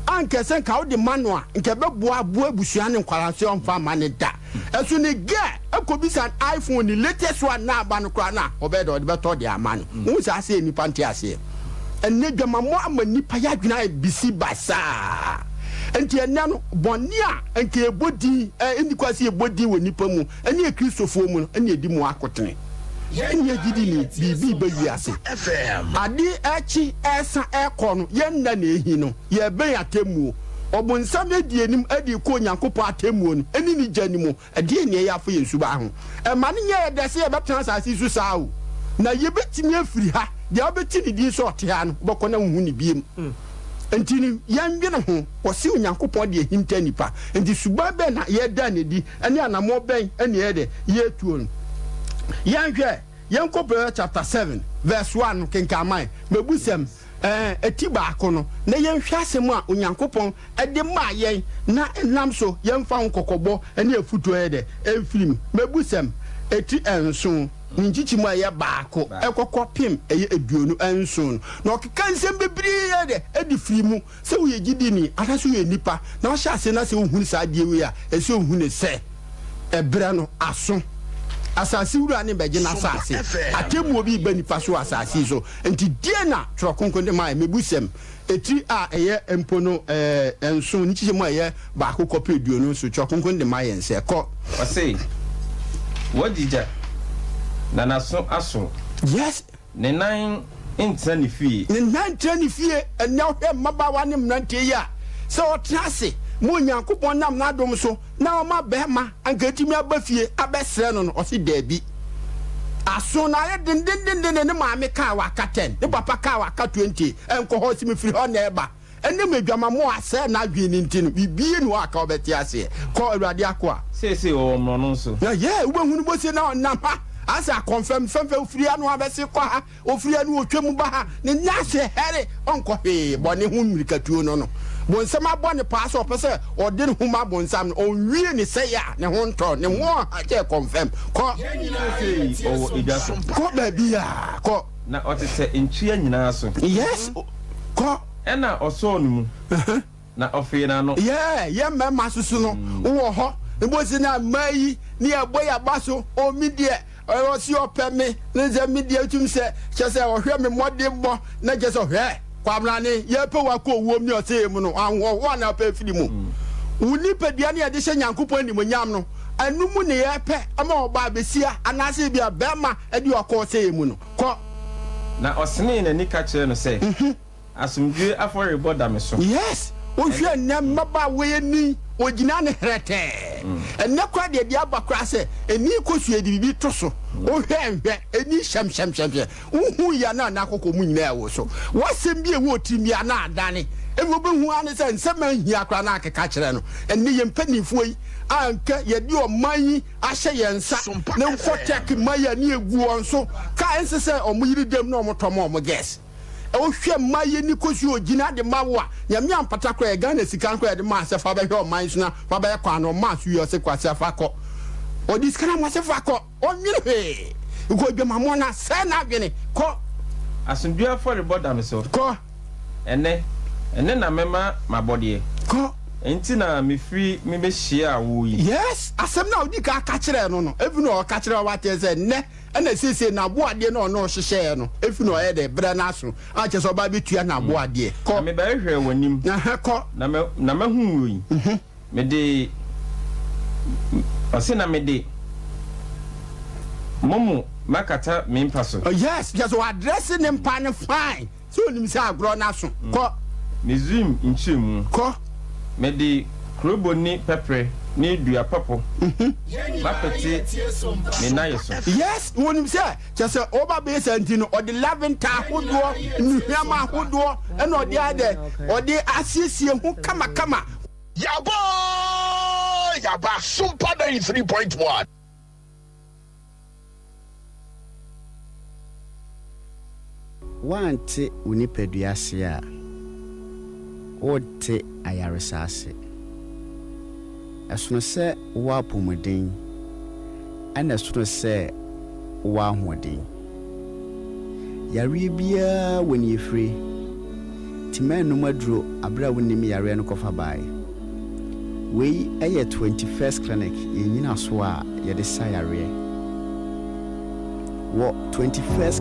A nka ɛsɛ nka wode ma no a nka ɛbɛboa aboa abusua ne nkwadaa sɛ ɔmfa mma no da. Ɛso ne girl ɛkɔbisa no iPhone ne latest one na aba no koraa no a ɔbɛyɛ dɛ ɔde bɛtɔ de ama no. Wohu saa sɛ nnipa nte aseɛ. Ɛnnɛ dwamammɔ ama nnipa yɛadwene ayɛ bisi basaa. Nti ɛnnɛ no bɔne a nka yɛbɔ din ɛnni kwan sɛ yɛbɔ din wɔ nnipa mu ɛne akristofoɔ mu no ɛne ɛdi mu akotene. Yɛn nyɛ gyidini, biribi reba wiase. Ade rekye, ɛresa, ɛrekɔ no, yɛn nna na ehi no. Yɛrebɛn atemmuo. Ɔbonsam adi anim de rekɔ Onyankopɔn atemmuo no ne ne gya no mu. Ɛdeɛn na ɛyɛ afa yɛn suban ho? Ɛmma no nyɛ yɛn dɛ sɛ yɛbɛtena asase yi so saa o. Na yɛbɛtumi afiri ha. Deɛ wobɛte ne din sɛ ɔte ha no, wobɛkɔ na wonhu no bio. Enti no, yɛnnwene ho. Wɔse Onyankopɔn de ahinta nnipa. Enti suban bɛn na yɛreda no adi ne anammɔn bɛn na yɛyɛ dɛ yɛretuo no? Yɛnhwɛ, yɛnkɔ Proverbs chapter 7 verse 1 no kenkan ma yɛn. Mebusɛm, ɛɛ, ti baako no, na yɛnhwɛ asɛm a Onyankopɔn de maa yɛn na ɛnam so yɛmfa ho kɔkɔbɔ ne afutuo yɛ dɛ mfiri mu. Mebusɛm, ti nson, ne nkyekyɛmu a ɛyɛ baako kɔkɔ pem ɛyɛ 27 no, na ɔkeka nsɛm bebree yɛ dɛ de firi mu. Sɛ woyɛ gyidini anaasɛ woyɛ nipa na wohyɛ aseɛ na sɛ wohunu saa adeɛ wei a, ɛsɛ sɛ wohu no sɛ ɛberɛ no aso. Asase wura no rebɛgye n'asase. Atemmuo bi reba nipa so wɔ asase yi so. Enti deɛn na Twerɛ Kronkron de ma yɛn? Mebusɛm, etiri a ɛyɛ mpo no nson, ne nkyekyɛmu a ɛyɛ baako kɔpem 27, Twerɛ Kronkron de ma yɛn sɛ, Kɔ. Ɔse, Wagyigya, na n'aso aso. Yes. Ne nan ntena ne fie. Ne nan ntena ne fie. Ɛnnɛ wohwɛ mmabaawa ne mmeranteɛ yi a, sɛ ɔtena ase ma Onyankopɔn nam n'adom so na ɔma barima anka atumi aba fie abɛsrɛ no no, ɔse daabi. Aso no ayɛ dendendenden, ne maame kaa waka ten, ne papa kaa waka 20, ɛnkɔ hɔ, ɔse mefiri hɔ na ɛreba. Ɛnam adwamammɔ a asɛe n'adwene no nti no, biribiara nni hɔ a anka ɔbɛte aseɛ. Kɔ, Awurade akoa. Seesei ɔwɔ mmorɔno so. Na yɛ, wobɛhu no bose na ɔnam ha, asɛ akɔmfɛm fɛmfɛ, ɔfiri ha na wabɛse kɔ ha, ɔfiri ha na ɔtwa mu ba ha, ne nan ase hɛre, ɔnkɔ hwee, bɔne ho mmirikatuo no no. Bonsam abɔ no paa sɛ ɔpɛ sɛ ɔde ne ho ma bonsam no, ɔnwie ne sɛeɛ a, ne ho ntɔ, ne ho ɔha kyɛ kɔmfɛm. Kɔ. Seesei ɔwɔ edwa so. Kɔ baabiara, kɔ. Na ɔtetɛ ntua nyinaa so. Yes, kɔ. Ɛnna ɔsɔɔ no mu, na ɔfee n'ano. Yeah, yɛn mmarima soso no, wowɔ hɔ. Mpo na mmaa yi ne yɛbɔ yɛn aba so, oh me deɛ, ɔse ɔpɛ me, ne sɛ me deɛ tum sɛ, kyɛ sɛ ɔhwɛ me mmɔdenbɔ, na kyɛ sɛ hwɛ, Kwamena yɛpɛ wo akɔ owuom ne ɔsɛeɛ mu no, ahoɔhoa na apɛ afiri mu. Wo nipadua ne yɛde hyɛ Nyankopɔn animuonyam no, ɛno mu ne yɛpɛ ama ɔbaa besia anaasɛ ebia barima de wo akɔ ɔsɛeɛ mu no. Kɔ. Na ɔsenee n'ani ka kyerɛɛ no sɛ, Asomdwoe afɔrebɔ da me so. Yes, wohwɛ nnɛ mmabaawa yi ani, ogyina ne herɛtɛɛ. Ɛnnɛ koraa deɛ deɛ aba koraa sɛ ani kosua de biribi to so. Wohwɛ nhwɛ, ani hyɛmhyɛmhyɛmhyɛ. Wohu yi a na n'akoko mu nyinaa ɛwo so. W'asɛm bi a ɛwɔ tirim bi a na adane. Ebi wobɛhu ara ne sɛ nsɛm a nhia koraa na akeka kyerɛ no. Ɛnnɛ yɛn mpanimfoɔ yi a nka yɛde ɔman yi ahyɛ yɛn nsa na wokɔ tech ma yɛn ani egu wɔn so ka ɛnsɛ sɛ wɔn yere dam na wɔn tɔ ma wɔn girls wohwɛ mma yɛ ni kɔsi ogyina de ma wo a nyame ampata koraa yɛ Ghana sika no koraa yɛde maa sɛ fa bɛhwɛ ɔman so na fa bɛyɛ kwan no ɔmaa so wie ɔse kwasea fa kɔ ɔde sika no ama sɛ fa kɔ ɔnwene hwee nkɔ adwamammɔ no asɛe n'adwene kɔ. Asomdwoe afɔrebɔ da me so. Kɔ. Ɛnnɛ, ɛnnɛ na mɛma m'abɔdeɛ. Kɔ. Enti na mefiri mebɛhyiaa wo yi. Yes, asɛm no a wodii kan ka kyerɛɛ no no, efi na ɔka kyerɛɛ wo ateɛ sɛ nnɛ ɛna seesei n'aboadeɛ no a ɔne wo hyehyɛeɛ no, efi na ɔyɛ dɛ brɛ n'aso, a kyerɛ sɛ ɔba abɛtua n'aboadeɛ. Kɔ. Na mebɛhwehwɛɛ w'anim. Ɛhɛ, kɔ. Na ma, na mahu wo yi. Mede, ɔse na mede momo makata me mpa so. Yes, kyerɛ sɛ w'adrɛse ne mpa no fine. Sɛ onim sɛ agorɔ no aso. Kɔ. Misraim nkyerɛmu. Kɔ. Mede kurobo ne pɛprɛ ne dua papo mapete me nnaeɛ so. Yes, onim sɛ kyerɛ sɛ ɔba bɛyɛ saa nti no ɔde lavender ahodoɔ, nnuhwam ahodoɔ ɛna ɔde ayɛ dɛ, ɔde asiesie ho kamakama. Yaba oo yaba, Sumpa 93.1. Woante wo nipadua ase a, worente ayaresa ase. Ɛsono sɛ wowɔ apɔmuden, ɛna ɛsono sɛ wowɔ ahoɔden. Yareɛ biara wɔ nea ɛfire. Enti mɛnnom aduro aberɛ a wonnim yareɛ no kɔfa baeɛ. Wei yɛ 21st Clinic, yɛn nnyinasoɔ a yɛde sa yareɛ. Wɔ 21st.